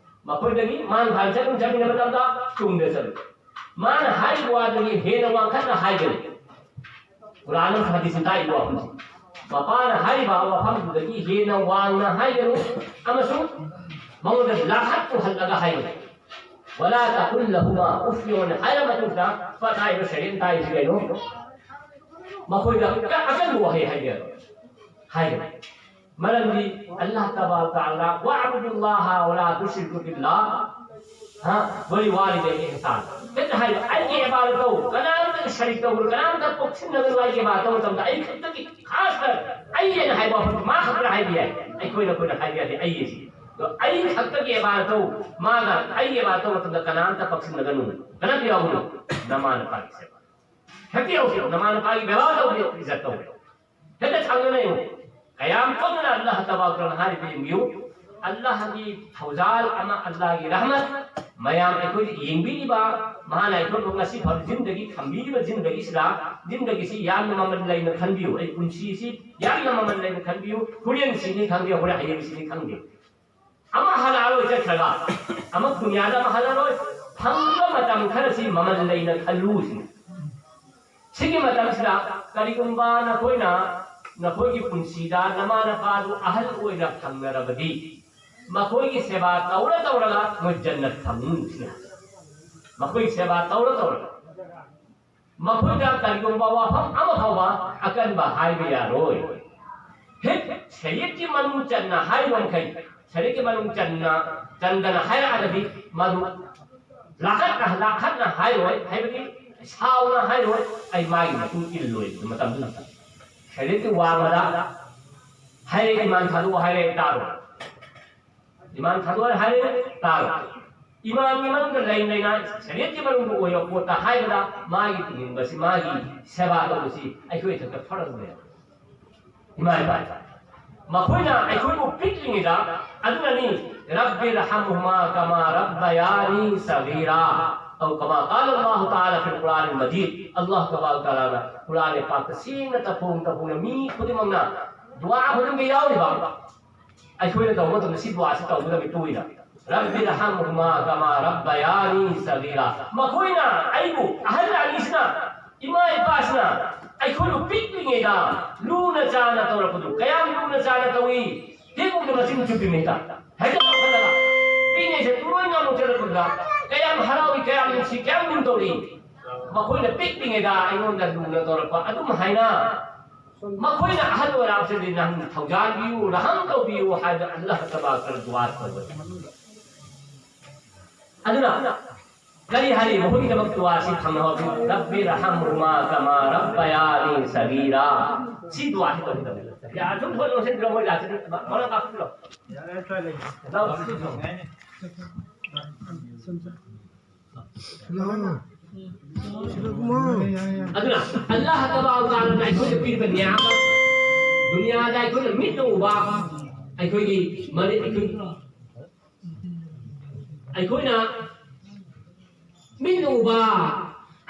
ꯃꯈꯣꯏꯗꯒꯤ ꯃꯥꯡ ꯊꯥꯡ ꯆꯠꯀꯅꯨ, ꯆꯠꯃꯤꯟꯅꯕ ꯃꯇꯝꯗ ꯇꯨꯡꯗ ꯆꯠꯂꯨ꯫ ꯃꯥꯅ ꯍꯥꯏꯔꯤꯕ ꯋꯥꯗꯒꯤ ꯍꯦꯟꯅ ꯋꯥꯡꯈꯠꯅ ꯍꯥꯏꯒꯅꯨ꯫ ꯀꯨꯔꯥꯟ ꯑꯃꯁꯨꯡ ꯍꯗꯤꯁꯅ ꯇꯥꯛꯏꯕ ꯋꯥꯐꯝꯁꯤ, ꯃꯄꯥꯅ ꯍꯥꯏꯔꯤꯕ ꯋꯥꯐꯝꯗꯨꯗꯒꯤ ꯍꯦꯟꯅ ꯋꯥꯡꯅ ꯍꯥꯏꯒꯅꯨ ꯑꯃꯁꯨꯡ ꯃꯉꯣꯟꯗ ꯂꯥꯈꯠ ꯄꯨꯍꯜꯂꯒ ꯍꯥꯏꯒꯅꯨ꯫ ꯋꯥꯂꯥ ꯇꯥꯀꯨꯜ ꯂꯍꯨꯃꯥ ꯎꯐ ꯌꯣꯟ ꯍꯥꯏꯔ ꯃꯇꯨꯡꯗ ꯄꯠ ꯍꯥꯏꯔꯤꯕ ꯁꯩꯔꯦꯡ ꯇꯥꯛꯏꯁꯤ ꯀꯩꯅꯣ? ꯃꯈꯣꯏꯗ ꯑꯀꯟꯕ ꯋꯥꯍꯩ ꯍꯥꯏꯒꯅꯨ, ꯍꯥꯏꯒꯅꯨ꯫ ꯃꯔꯝꯗꯤ ꯑꯜꯂꯥꯍ ꯇꯕꯥꯔꯛ ꯇꯥꯂꯥ, "ꯋꯥꯕꯨꯗꯨꯜꯂꯥꯍ ꯋꯥꯂꯥ ꯇꯨꯁ꯭ꯔꯤꯀꯨ ꯕꯤꯜꯂꯥꯍ, ꯍꯥ, ꯋꯥꯂꯤꯋꯥꯂꯤꯗꯩꯅꯤ ꯏꯍꯁꯥꯅ"꯫ ꯍꯦꯛꯇ ꯍꯥꯏꯕ, "ꯑꯩꯒꯤ ꯏꯕꯥꯗꯠ ꯇꯧ, ꯀꯅꯥꯝꯇ ꯁꯔꯤꯛ ꯇꯧꯒꯅꯨ, ꯀꯅꯥꯝꯇ ꯄꯣꯛꯁꯤꯟꯅꯒꯅꯨ꯫ ꯑꯩꯒꯤ ꯏꯕꯥꯗꯠ ꯇꯧꯕ ꯃꯇꯝꯗ ꯑꯩ ꯈꯛꯇꯒꯤ ꯈꯥꯁ ꯇꯧ, ꯑꯩ" ꯍꯥꯏꯅ ꯍꯥꯏꯕ ꯋꯥꯐꯝ ꯃꯥ ꯈꯛꯇꯅ ꯍꯥꯏꯕ ꯌꯥꯏ꯫ ꯑꯩꯈꯣꯏꯅ, ꯑꯩꯈꯣꯏꯅ ꯍꯥꯏꯕ ꯌꯥꯗꯦ "ꯑꯩ" ꯑꯁꯤ꯫ ꯑꯗꯣ "ꯑꯩ ꯈꯛꯇꯒꯤ ꯏꯕꯥꯗꯠ ꯇꯧ", ꯃꯥꯅ "ꯑꯩꯒꯤ ꯏꯕꯥꯗꯠ ꯇꯧꯕ ꯃꯇꯝꯗ ꯀꯅꯥꯝꯇ ꯄꯛꯁꯤꯟꯅꯒꯅꯨ, ꯀꯅꯥꯝꯇ ꯌꯥꯎꯒꯅꯨ, ꯅꯃꯥ ꯅꯄꯥꯒꯤ ꯁꯦꯕꯥ ꯍꯦꯛꯇ ꯌꯥꯎꯁꯤ, ꯅꯃꯥ ꯅꯄꯥꯒꯤ ꯕꯦꯕꯥꯔ ꯇꯧꯕꯤꯌꯨ, ꯏꯖꯠ ꯇꯧꯕꯤꯌꯨ"꯫ ꯍꯦꯟꯅ ꯊꯥꯡꯅꯅ ꯌꯦꯡꯉꯨ꯫ ꯀꯌꯥꯝ ꯀꯟꯅ ꯑꯜꯂꯥꯍ ꯇꯕꯥꯔꯛ ꯇꯥꯂꯥꯅ ꯍꯥꯏꯔꯤꯕ ꯌꯦꯡꯕꯤꯌꯨ꯫ ꯑꯜꯂꯥꯍꯒꯤ ꯊꯧꯖꯥꯜ ꯑꯃ, ꯑꯜꯂꯥꯍꯒꯤ ꯔꯍꯃꯠ, ꯃꯌꯥꯝ ꯑꯩꯈꯣꯏꯗ ꯌꯦꯡꯕꯤꯔꯤꯕ, ꯃꯍꯥꯛꯅ ꯑꯩꯈꯣꯏꯕꯨ ꯉꯁꯤ ꯐꯥꯎ ꯖꯤꯟꯗꯒꯤ ꯊꯝꯕꯤꯔꯤꯕ, ꯖꯤꯟꯗꯒꯤꯁꯤꯗ, ꯖꯤꯟꯗꯒꯤꯁꯤ ꯌꯥꯝꯅ ꯃꯃꯜ ꯂꯩꯅ ꯈꯟꯕꯤꯌꯨ꯫ ꯑꯩ ꯄꯨꯟꯁꯤꯁꯤ ꯌꯥꯝꯅ ꯃꯃꯜ ꯂꯩꯅ ꯈꯟꯕꯤꯌꯨ꯫ ꯍꯣꯔꯦꯟ ꯁꯤꯅꯤ ꯈꯪꯗꯦ, ꯍꯣꯔꯦꯟ ꯍꯌꯦꯡ ꯁꯤꯅꯤ ꯈꯪꯗꯦ꯫ ꯑꯃ ꯍꯜꯂꯛꯑꯔꯣꯏ ꯆꯠꯈ꯭ꯔꯒ, ꯑꯃ ꯗꯨꯅꯤꯌꯥꯗ ꯑꯃ ꯍꯜꯂꯔꯣꯏ꯫ ꯐꯪꯕ ꯃꯇꯝ ꯈꯔꯁꯤ ꯃꯃꯜ ꯂꯩꯅ ꯈꯜꯂꯨ ꯁꯤꯅꯤ꯫ ꯁꯤꯒꯤ ꯃꯇꯝꯁꯤꯗ ꯀꯔꯤꯒꯨꯝꯕ ꯅꯈꯣꯏꯅ ꯅꯈꯣꯏꯒꯤ ꯄꯨꯟꯁꯤꯗ ꯅꯃꯥ ꯅꯄꯥꯗꯨ ꯑꯍꯜ ꯑꯣꯏꯅ ꯐꯪꯅꯔꯕꯗꯤ, ꯃꯈꯣꯏꯒꯤ ꯁꯦꯕꯥ ꯇꯧꯔ ꯇꯧꯔꯒ ꯃꯣꯏ ꯖꯟꯅꯠ ꯐꯪꯅꯤ ꯁꯤꯅꯤ꯫ ꯃꯈꯣꯏꯒꯤ ꯁꯦꯕꯥ ꯇꯧꯔ ꯇꯧꯔꯒ꯫ ꯃꯈꯣꯏꯗ ꯀꯔꯤꯒꯨꯝꯕ ꯋꯥꯐꯝ ꯑꯃ ꯐꯥꯎꯕ ꯑꯀꯟꯕ ꯍꯥꯏꯕ ꯌꯥꯔꯣꯏ꯫ ꯍꯦꯛ ꯁꯔꯤꯌꯠꯀꯤ ꯃꯅꯨꯡ ꯆꯟꯅ ꯍꯥꯏꯕ ꯃꯈꯩ, ꯁꯔꯤꯌꯠꯀꯤ ꯃꯅꯨꯡ ꯆꯟꯅ, ꯆꯟꯗꯅ ꯍꯥꯏꯔꯛꯑꯒꯗꯤ ꯃꯗꯨ ꯂꯥꯈꯠꯅ, ꯂꯥꯈꯠꯅ ꯍꯥꯏꯔꯣꯏ, ꯍꯥꯏꯕꯗꯤ ꯁꯥꯎꯅ ꯍꯥꯏꯔꯣꯏ, "ꯑꯩ ꯃꯥꯒꯤ ꯃꯇꯨꯡ ꯏꯜꯂꯣꯏ" ꯃꯇꯝꯗꯨꯗ꯫ ꯁꯔꯤꯌꯠꯀꯤ ꯋꯥꯡꯃꯗ ꯍꯥꯏꯔꯦ, "ꯏꯃꯥꯟ ꯊꯥꯗꯣꯛꯑꯣ" ꯍꯥꯏꯔꯦ, ꯇꯥꯔꯣꯏ꯫ ꯏꯃꯥꯟ ꯊꯥꯗꯣꯛꯑꯣ ꯍꯥꯏꯔꯦ, ꯇꯥꯔꯣꯏ꯫ ꯏꯃꯥꯟꯒꯤ ꯃꯅꯨꯡꯗ ꯂꯩ ꯂꯩꯅ ꯁꯔꯤꯌꯠꯀꯤ ꯃꯅꯨꯡꯗ ꯑꯣꯏꯕ ꯄꯣꯠꯇ ꯍꯥꯏꯕꯗ ꯃꯥꯒꯤ ꯇꯨꯡꯏꯟꯕꯁꯤ, ꯃꯥꯒꯤ ꯁꯦꯕꯥ ꯇꯧꯕꯁꯤ ꯑꯩꯈꯣꯏ ꯏꯊꯛꯇ ꯐꯔꯖꯅꯦꯕ꯫ ꯏꯃꯥ ꯏꯄꯥ ꯃꯈꯣꯏꯅ ꯑꯩꯈꯣꯏꯕꯨ ꯄꯤꯛꯂꯤꯉꯩꯗ, ꯑꯗꯨꯅꯅꯤ, "ꯔꯕꯤꯔꯍꯝꯍꯨꯃꯥ ꯀꯃꯥ ꯔꯕꯌꯥꯅꯤ ꯁꯒꯤꯔꯥ", ꯑꯧ ꯀꯃꯥ ꯀꯥꯂ ꯑꯜꯂꯥꯍꯨ ꯇꯥꯂꯥ ꯐꯤꯜ ꯀꯨꯔꯥꯅꯤꯜ ꯃꯖꯤꯗ꯫ ꯑꯜꯂꯥꯍ ꯇꯕꯥꯔꯛ ꯇꯥꯂꯥꯅ ꯀꯨꯔꯥꯟ ꯄꯥꯛꯇ ꯁꯦꯡꯅ ꯇꯞꯐꯣꯡ ꯇꯞꯐꯣꯡꯅ ꯃꯤ ꯈꯨꯗꯤꯡꯃꯛꯅ ꯗꯨꯋꯥ ꯑꯃꯅꯨꯡꯒꯤ ꯌꯥꯎꯔꯤꯕ ꯑꯩꯈꯣꯏꯅ ꯇꯧꯕ ꯃꯇꯝꯗ ꯁꯤ ꯗꯨꯋꯥꯁꯤ ꯇꯧꯒꯗꯕꯅꯤ꯫ ꯇꯣꯏꯅ "ꯔꯕꯤꯔꯍꯝꯍꯨꯃꯥ ꯀꯃꯥ ꯔꯕꯌꯥꯅꯤ ꯁꯒꯤꯔꯥ", ꯃꯈꯣꯏꯅ ꯑꯩꯕꯨ, ꯑꯍꯜ ꯑꯅꯤꯁꯤꯅ, ꯏꯃꯥ ꯏꯄꯥꯁꯤꯅ ꯑꯩꯈꯣꯏꯕꯨ ꯄꯤꯛꯂꯤꯉꯩꯗ ꯂꯨꯅ ꯆꯥꯅ ꯇꯧꯔꯛꯄꯗꯨ ꯀꯌꯥꯝ ꯂꯨꯅ ꯆꯥꯅ ꯇꯧꯏ꯫ ꯍꯦꯛ ꯎꯕꯗ ꯃꯆꯤꯟ ꯆꯨꯞꯄꯤꯃꯦꯇ ꯍꯦꯛꯇ ꯂꯥꯎꯈꯠꯂꯒ, ꯄꯤꯛꯂꯤꯉꯩꯗ ꯇꯨꯔꯣꯏ ꯉꯥꯃꯨꯛ ꯆꯠꯂꯛꯄꯗ ꯀꯌꯥꯝ ꯍꯔꯥꯎꯏ, ꯀꯌꯥꯝ ꯅꯨꯡꯁꯤ, ꯀꯌꯥꯝ ꯂꯨꯅ ꯇꯧꯔꯛꯏ꯫ ꯃꯈꯣꯏꯅ ꯄꯤꯛꯂꯤꯉꯩꯗ ꯑꯩꯉꯣꯟꯗ ꯂꯨꯅ ꯇꯧꯔꯛꯄ ꯑꯗꯨꯝ ꯍꯥꯏꯅ ꯃꯈꯣꯏꯅ ꯑꯍꯜ ꯑꯣꯏꯔꯛꯄꯁꯤꯗꯤ ꯅꯪ ꯊꯧꯖꯥꯟꯕꯤꯌꯨ, ꯔꯍꯝ ꯇꯧꯕꯤꯌꯨ ꯍꯥꯏꯗꯅ ꯑꯜꯂꯥꯍ ꯇꯕꯥꯔꯛ ꯋꯇꯥꯂꯥ ꯗꯨꯋꯥ ꯇꯧꯕꯅꯤ꯫ ꯑꯗꯨꯅ ꯀꯔꯤ ꯍꯥꯏꯔꯤ? ꯃꯈꯣꯏꯒꯤꯗꯃꯛ ꯗꯨꯋꯥꯁꯤ ꯊꯝꯅꯍꯧꯕꯤ꯫ "ꯔꯕꯤꯔꯍꯝꯍꯨꯃꯥ ꯀꯃꯥ ꯔꯕꯌꯥꯅꯤ ꯁꯒꯤꯔꯥ"꯫ ꯁꯤ ꯗꯨꯋꯥꯁꯤ ꯇꯧꯒꯗꯕꯅꯤ꯫ ꯌꯥꯔꯦ, ꯁꯨꯝ ꯐꯣꯟ ꯂꯧꯁꯤꯟꯕꯤꯔꯣ, ꯃꯣꯏ ꯂꯥꯛꯁꯤꯗꯤ ꯃꯔꯛ ꯀꯥꯞꯁꯤꯜꯂꯣ꯫ ꯌꯥꯔꯦ, ꯁ꯭ꯋꯥꯏ ꯂꯩ꯫ ꯂꯥꯎ, ꯁꯤ ꯁꯨꯝ꯫ ꯍꯜꯂꯣ꯫ ꯁꯤꯗ ꯀꯨꯝꯃꯣ꯫ ꯑꯗꯨꯅ ꯑꯜꯂꯥꯍ ꯇꯕꯥꯔꯛ ꯋꯇꯥꯂꯥꯅ ꯑꯩꯈꯣꯏꯗ ꯄꯤꯔꯤꯕ ꯅꯤꯌꯥꯃꯠ, ꯗꯨꯅꯤꯌꯥꯗ ꯑꯩꯈꯣꯏꯅ ꯃꯤꯠꯅ ꯎꯕ, ꯑꯩꯈꯣꯏꯒꯤ ꯃꯔꯤ-, ꯑꯩꯈꯣꯏ, ꯑꯩꯈꯣꯏꯅ ꯃꯤꯠꯅ ꯎꯕ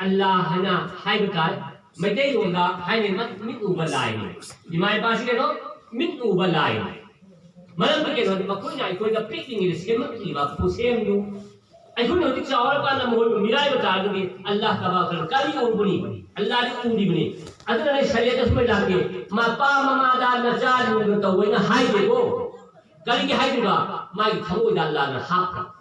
ꯑꯜꯂꯥꯍ ꯍꯥꯏꯅ ꯍꯥꯏꯕ ꯇꯥꯏ꯫ ꯃꯩꯇꯩꯂꯣꯟꯗ ꯍꯥꯏꯅꯩ, ꯃꯤꯠ ꯎꯕ ꯂꯥꯏꯅꯤ꯫ ꯏꯃꯥ ꯏꯄꯥꯁꯤ ꯀꯩꯅꯣ? ꯃꯤꯠ ꯎꯕ ꯂꯥꯏꯅꯤ꯫ ꯃꯔꯝꯗꯤ ꯀꯩꯅꯣꯗꯤ ꯃꯈꯣꯏꯅ ꯑꯩꯈꯣꯏꯗ ꯄꯤꯛꯂꯤꯉꯩꯗ ꯁꯦꯝꯃꯛꯂꯤꯕ ꯈꯨꯠꯁꯦꯝꯗꯨ ꯑꯩꯈꯣꯏꯅ ꯍꯧꯖꯤꯛ ꯆꯥꯎꯔꯀꯥꯟꯗ ꯃꯈꯣꯏꯕꯨ ꯃꯤꯔꯥꯏꯕ ꯇꯥꯔꯒꯗꯤ ꯑꯜꯂꯥꯍ ꯇꯕꯥꯔꯛ ꯋꯇꯥꯂꯥ ꯀꯔꯤ ꯎꯕꯅꯤ? ꯑꯜꯂꯥꯍꯗꯤ ꯎꯔꯤꯕꯅꯤ꯫ ꯑꯗꯨꯅ ꯑꯩ ꯁꯔꯤꯌꯠꯇ ꯁꯨꯃꯥꯏꯅ ꯂꯥꯛꯀꯦ, ꯃꯄꯥ ꯃꯃꯥꯗ ꯅꯆꯥ ꯂꯨꯅ ꯇꯧꯋꯦꯅ ꯍꯥꯏꯗꯦꯀꯣ꯫ ꯀꯔꯤꯒꯤ ꯍꯥꯏꯗ꯭ꯔꯤꯕ? ꯃꯥꯒꯤ ꯊꯃꯣꯏꯗ ꯑꯜꯂꯥꯍꯅ ꯍꯥꯞꯈ꯭ꯔꯕ꯫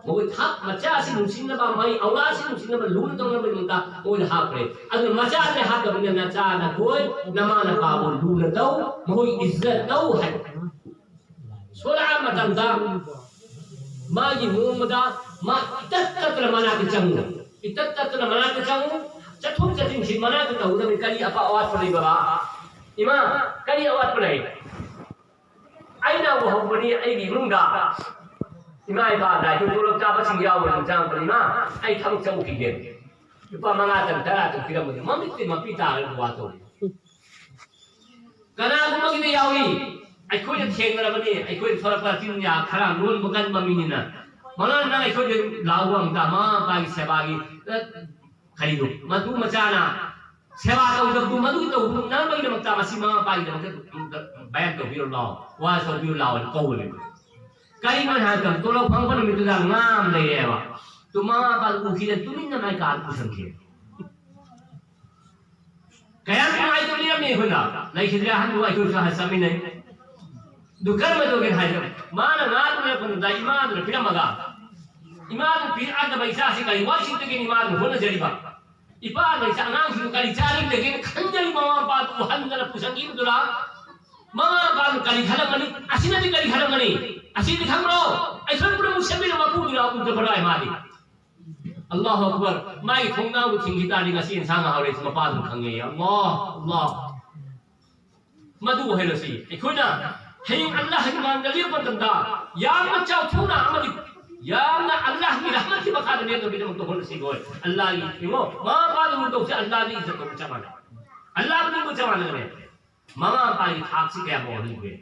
ꯃꯈꯣꯏ ꯊꯥꯛ ꯃꯆꯥ ꯑꯁꯤ ꯅꯨꯡꯁꯤꯅꯕ, ꯃꯥꯒꯤ ꯑꯧꯂꯥꯗ ꯑꯁꯤ ꯅꯨꯡꯁꯤꯅꯕ, ꯂꯨꯅ ꯇꯧꯅꯕꯒꯤꯗꯃꯛꯇ ꯃꯈꯣꯏꯗ ꯍꯥꯞꯈ꯭ꯔꯦ꯫ ꯑꯗꯨꯅ ꯃꯆꯥ ꯑꯁꯤ ꯍꯥꯞꯇꯕꯅꯤꯅ ꯅꯆꯥ ꯅꯈꯣꯏ ꯅꯃꯥ ꯅꯄꯥꯕꯨ ꯂꯨꯅ ꯇꯧ, ꯃꯈꯣꯏꯒꯤ ꯏꯖꯠ ꯇꯧ ꯍꯥꯏꯕ꯫ ꯁꯣꯂꯛꯑ ꯃꯇꯝꯗ ꯃꯥꯒꯤ ꯅꯣꯡꯃꯗ ꯃꯥ ꯏꯇꯠ ꯇꯠꯇꯅ ꯃꯅꯥꯛꯇ ꯆꯪꯉꯨ꯫ ꯏꯇꯠ ꯇꯠꯇꯅ ꯃꯅꯥꯛꯇ ꯆꯪꯉꯨ꯫ ꯆꯠꯊꯣꯛ ꯆꯠꯁꯤꯟꯁꯤ ꯃꯅꯥꯛꯇ ꯇꯧꯒꯗꯕꯅꯤ꯫ ꯀꯔꯤ ꯑꯄꯥ ꯑꯋꯥꯠꯄ ꯂꯩꯕ꯭ꯔꯥ? ꯏꯃꯥ, ꯀꯔꯤ ꯑꯋꯥꯠꯄ ꯂꯩ? ꯑꯩꯅ ꯎꯍꯧꯕꯅꯤ ꯑꯩꯒꯤ ꯏꯃꯨꯡꯗ ꯏꯃꯥ ꯏꯄꯥ ꯗꯥꯏꯇꯣ ꯇꯣꯂꯣꯞ ꯆꯥꯕꯁꯤꯡ ꯌꯥꯎꯕꯅ ꯆꯪꯉꯛꯄꯅꯤ꯫ "ꯏꯃꯥ, ꯑꯩ ꯊꯕꯛ ꯆꯠꯂꯨꯈꯤꯒꯦ꯫ ꯂꯨꯄꯥ ꯃꯉꯥ ꯇꯪ, ꯇꯔꯥ ꯇꯪ ꯄꯤꯔꯝꯕꯅꯤ"꯫ ꯃꯃꯤꯠꯇꯤ ꯃꯄꯤ ꯇꯥꯔꯒ ꯋꯥ ꯇꯧꯔꯤ꯫ ꯀꯅꯥꯒꯨꯝꯕꯒꯤꯗꯤ ꯌꯥꯎꯏ, ꯑꯩꯈꯣꯏꯅ ꯊꯦꯡꯅꯔꯕꯅꯤ, ꯑꯩꯈꯣꯏꯅ ꯊꯣꯔꯛꯄ ꯆꯤꯟ ꯌꯥ ꯈꯔ ꯂꯣꯟꯕ ꯀꯟꯕ ꯃꯤꯅꯤꯅ꯫ ꯃꯉꯥ ꯅꯪ ꯑꯩꯈꯣꯏꯗ ꯂꯥꯎꯕ ꯑꯝꯇ ꯃꯃꯥ ꯃꯄꯥꯒꯤ ꯁꯦꯕꯥꯒꯤ, ꯑ, ꯀꯔꯤꯅꯣ? ꯃꯇꯨ ꯃꯆꯥꯅ ꯁꯦꯕꯥ ꯇꯧꯗꯕꯗꯨ ꯃꯗꯨꯒꯤ ꯇꯧꯗꯅꯕꯒꯤꯗꯃꯛꯇ ꯃꯁꯤ ꯃꯃꯥ ꯃꯄꯥꯒꯤꯗꯃꯛꯇ ꯕꯌꯥꯟ ꯇꯧꯕꯤꯔꯨ ꯂꯥꯎ, ꯋꯥ ꯇꯧꯕꯤꯔꯨ ꯂꯥꯎ ꯍꯥꯏꯅ ꯀꯧꯕꯅꯦꯕ꯫ ꯀꯔꯤꯅꯣ ꯍꯥꯏꯕ ꯃꯇꯝꯗ ꯇꯣꯂꯣꯞ ꯐꯪꯉꯛꯄ ꯅꯨꯃꯤꯠꯇꯨꯗ ꯉꯥ ꯑꯃ ꯂꯩꯔꯦꯕ꯫ ꯇꯨ ꯃꯃꯥ ꯃꯄꯥ ꯎꯈꯤꯗ ꯇꯨꯃꯤꯟꯅ ꯃꯥꯏ ꯀꯥꯗ ꯄꯨꯁꯟꯈꯤ꯫ ꯀꯌꯥꯝ ꯅꯨꯡꯉꯥꯏꯇꯕ ꯂꯩꯔꯝꯃꯤ ꯑꯩꯈꯣꯏꯅ꯫ ꯂꯩꯈꯤꯗ꯭ꯔꯦ ꯑꯍꯟꯗꯨ ꯑꯩꯈꯣꯏꯁꯨ ꯍꯥꯟꯅ ꯆꯠꯃꯤꯟꯅꯩ꯫ ꯑꯗꯨ ꯀꯔꯝꯕ ꯇꯧꯒꯦ ꯍꯥꯏꯗꯣ, ꯃꯥꯅ ꯉꯥ ꯂꯩꯔꯛꯄꯗꯨꯗ ꯏꯃꯥꯗꯨꯅ ꯄꯤꯔꯝꯃꯒ, ꯏꯃꯥꯗꯨꯅ ꯄꯤꯔꯛꯑꯗꯕ ꯏꯆꯥꯁꯤ ꯀꯔꯤ ꯋꯥꯠꯁꯤꯠꯇꯒꯦꯅ ꯏꯃꯥꯗꯨꯅ ꯍꯣꯠꯅꯖꯔꯤꯕ? ꯏꯄꯥꯅ ꯏꯆꯥ ꯑꯉꯥꯡꯁꯤꯡꯗꯨ ꯀꯔꯤ ꯆꯥꯔꯤꯕꯗꯒꯦꯅ ꯈꯟꯖꯔꯤꯕ ꯃꯃꯥ ꯃꯄꯥꯗꯨ ꯎꯍꯟꯗꯅ ꯄꯨꯁꯟꯈꯤꯕꯗꯨꯅ ꯃꯃꯥ ꯃꯄꯥꯗꯨ ꯀꯔꯤ ꯈꯜꯂꯝꯒꯅꯤ? ꯑꯁꯤꯅꯗꯤ ꯀꯔꯤ ꯈꯜꯂꯝꯒꯅꯤ? ꯑꯁꯤꯗꯤ ꯈꯪꯕ꯭ꯔꯣ? ꯑꯩꯈꯣꯏ ꯄꯨꯝꯅꯃꯛ ꯁꯦꯝꯕꯤꯔꯕ ꯃꯄꯨꯗꯨꯅ ꯎꯗꯕ꯭ꯔꯥ ꯃꯥꯗꯤ? ꯑꯜꯂꯥꯍꯨ ꯑꯛꯕꯔ꯫ ꯃꯥꯒꯤ ꯊꯣꯡꯅꯥꯎꯗꯨ ꯊꯤꯡꯈꯤ ꯇꯥꯔꯗꯤ ꯉꯁꯤ ꯏꯟꯁꯥꯡ ꯍꯥꯎꯔꯦ ꯃꯄꯥꯗꯨꯅ ꯈꯪꯉꯦ꯫ ꯑꯜꯂꯥꯍ, ꯑꯜꯂꯥꯍ꯫ ꯃꯗꯨ ꯑꯣꯏꯍꯜꯂꯁꯤ꯫ ꯑꯩꯈꯣꯏꯅ ꯍꯌꯦꯡ ꯑꯜꯂꯥꯍꯒꯤ ꯃꯥꯡꯗ ꯂꯦꯞꯄ ꯃꯇꯝꯗ ꯌꯥꯝꯅ ꯆꯥꯎꯊꯣꯛꯅ ꯑꯃꯗꯤ ꯌꯥꯝꯅ ꯑꯜꯂꯥꯍꯒꯤ ꯔꯍꯃꯠꯀꯤ ꯃꯈꯥꯗ ꯂꯦꯞꯅꯕꯒꯤꯗꯃꯛꯇ ꯍꯣꯠꯅꯁꯤ꯫ ꯍꯣꯏ, ꯑꯜꯂꯥꯍꯒꯤ, ꯌꯦꯡꯉꯣ, ꯃꯃꯥ ꯃꯄꯥꯗ ꯂꯨꯟꯗꯧꯁꯦ ꯑꯜꯂꯥꯍꯒꯤ ꯏꯖꯠ ꯇꯧꯕ ꯆꯞ ꯃꯥꯟꯅꯩ꯫ ꯑꯜꯂꯥꯍꯕꯨ ꯂꯨꯟꯗꯧ ꯆꯞ ꯃꯥꯟꯅꯒꯅꯤ꯫ ꯃꯃꯥ ꯃꯄꯥꯒꯤ ꯊꯥꯛꯁꯤ ꯀꯌꯥ ꯋꯥꯡꯍꯟꯒꯦ?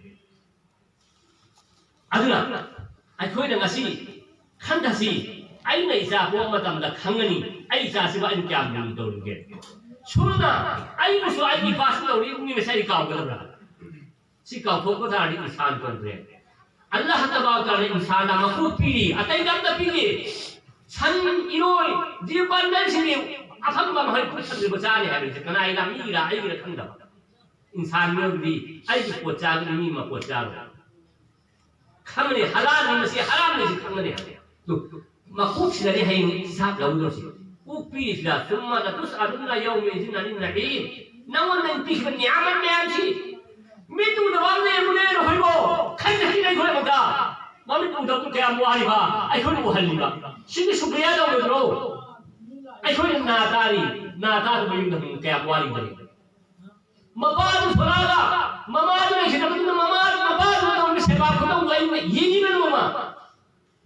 ꯑꯗꯨꯅ ꯑꯩꯈꯣꯏꯅ ꯉꯁꯤ ꯈꯟꯊꯁꯤ, ꯑꯩꯅ ꯏꯆꯥ ꯄꯣꯛꯄ ꯃꯇꯝꯗ ꯈꯪꯒꯅꯤ, ꯑꯩ ꯏꯆꯥꯁꯤꯕꯨ ꯑꯩꯅ ꯀꯌꯥꯝ ꯂꯨꯅ ꯇꯧꯔꯤꯒꯦ? ꯁꯨꯝꯅ ꯑꯩꯕꯨꯁꯨ ꯑꯩꯒꯤ ꯏꯄꯥꯁꯨ ꯇꯧꯔꯤꯕꯅꯤ, ꯉꯁꯤ ꯑꯩ ꯀꯥꯎꯒꯗꯕ꯭ꯔꯥ? ꯁꯤ ꯀꯥꯎꯊꯣꯛꯄ ꯇꯥꯔꯗꯤ ꯏꯟꯁꯥꯟ ꯀꯧꯗ꯭ꯔꯦ꯫ ꯑꯜꯂꯥꯍ ꯇꯕꯥꯔꯛ ꯇꯥꯂꯥ ꯏꯟꯁꯥꯟꯗ ꯃꯀꯣꯛ ꯄꯤꯔꯤ, ꯑꯇꯩꯗ ꯑꯝꯇ ꯄꯤꯗꯦ꯫ ꯁꯟ, ꯏꯔꯣꯏ, ꯖꯤꯕ ꯄꯥꯟꯕꯁꯤꯡꯗꯤ ꯑꯐꯪꯕ ꯃꯍꯩ ꯄꯨꯟꯁꯤꯟꯗ꯭ꯔꯤꯕ ꯆꯥꯔꯤ ꯍꯥꯏꯕꯁꯦ ꯀꯅꯥꯒꯤꯔ, ꯃꯤꯒꯤꯔ, ꯑꯩꯒꯤꯔ ꯈꯪꯗꯕ꯫ ꯏꯟꯁꯥꯟ ꯃꯤꯑꯣꯏꯕꯗꯤ ꯑꯩꯒꯤ ꯄꯣꯠ ꯆꯥꯒꯅꯤ, ꯃꯤ ꯃꯄꯣꯠ ꯆꯥꯔꯣꯏ꯫ ꯈꯪꯒꯅꯤ, ꯍꯂꯥꯜꯅꯤ ꯃꯁꯤ, ꯍꯔꯥꯝꯅꯤ ꯁꯤ ꯈꯪꯒꯅꯤ꯫ ꯑꯗꯨ ꯃꯀꯣꯛꯁꯤꯗꯅꯤ ꯍꯌꯦꯡ ꯍꯤꯁꯥꯕ ꯂꯧꯗꯧꯁꯤ꯫ ꯀꯣꯛ ꯄꯤꯔꯤꯁꯤꯗ, ثم لتسألن يومئذ عن النعيم꯫ ꯅꯉꯣꯟꯗ ꯄꯤꯈꯤꯕ ꯅꯤꯌꯥꯃꯠ ꯃꯌꯥꯝꯁꯤ ꯃꯤꯠ ꯎꯗꯕ ꯑꯃ ꯂꯩꯔꯝꯕ ꯂꯩꯔꯣ ꯍꯣꯏꯕꯣ? ꯈꯟꯖꯈꯤꯅꯦ ꯑꯩꯈꯣꯏ ꯑꯃꯨꯛꯇ꯫ ꯃꯃꯤꯠ ꯎꯗꯕꯗꯨ ꯀꯌꯥꯝ ꯋꯥꯔꯤꯕ? ꯑꯩꯈꯣꯏꯅ ꯎꯍꯜꯂꯤꯕ꯫ ꯁꯤꯒꯤ ꯁꯨꯀ꯭ꯔꯤꯌꯥ ꯇꯧꯔꯣꯏꯗ꯭ꯔꯣ? ꯑꯩꯈꯣꯏꯅ ꯅꯥ ꯇꯥꯔꯤ, ꯅꯥ ꯇꯥꯗꯕ ꯌꯨꯝꯗ ꯍꯣꯡꯕ ꯀꯌꯥꯝ ꯋꯥꯔꯤꯕꯅꯤ? ꯃꯄꯥꯗꯨ ꯊꯣꯔꯛꯑꯒ, ꯃꯃꯥꯗꯨ ꯂꯩꯈꯤꯗꯕꯗꯨꯅ ꯃꯃꯥ, ꯃꯄꯥꯗꯨꯅ ꯇꯧꯔꯤꯕ ꯁꯦꯕꯥ ꯈꯨꯇꯧꯗꯨ ꯑꯩꯅ ꯌꯦꯡꯉꯤꯕ ꯅꯣꯡꯃ꯫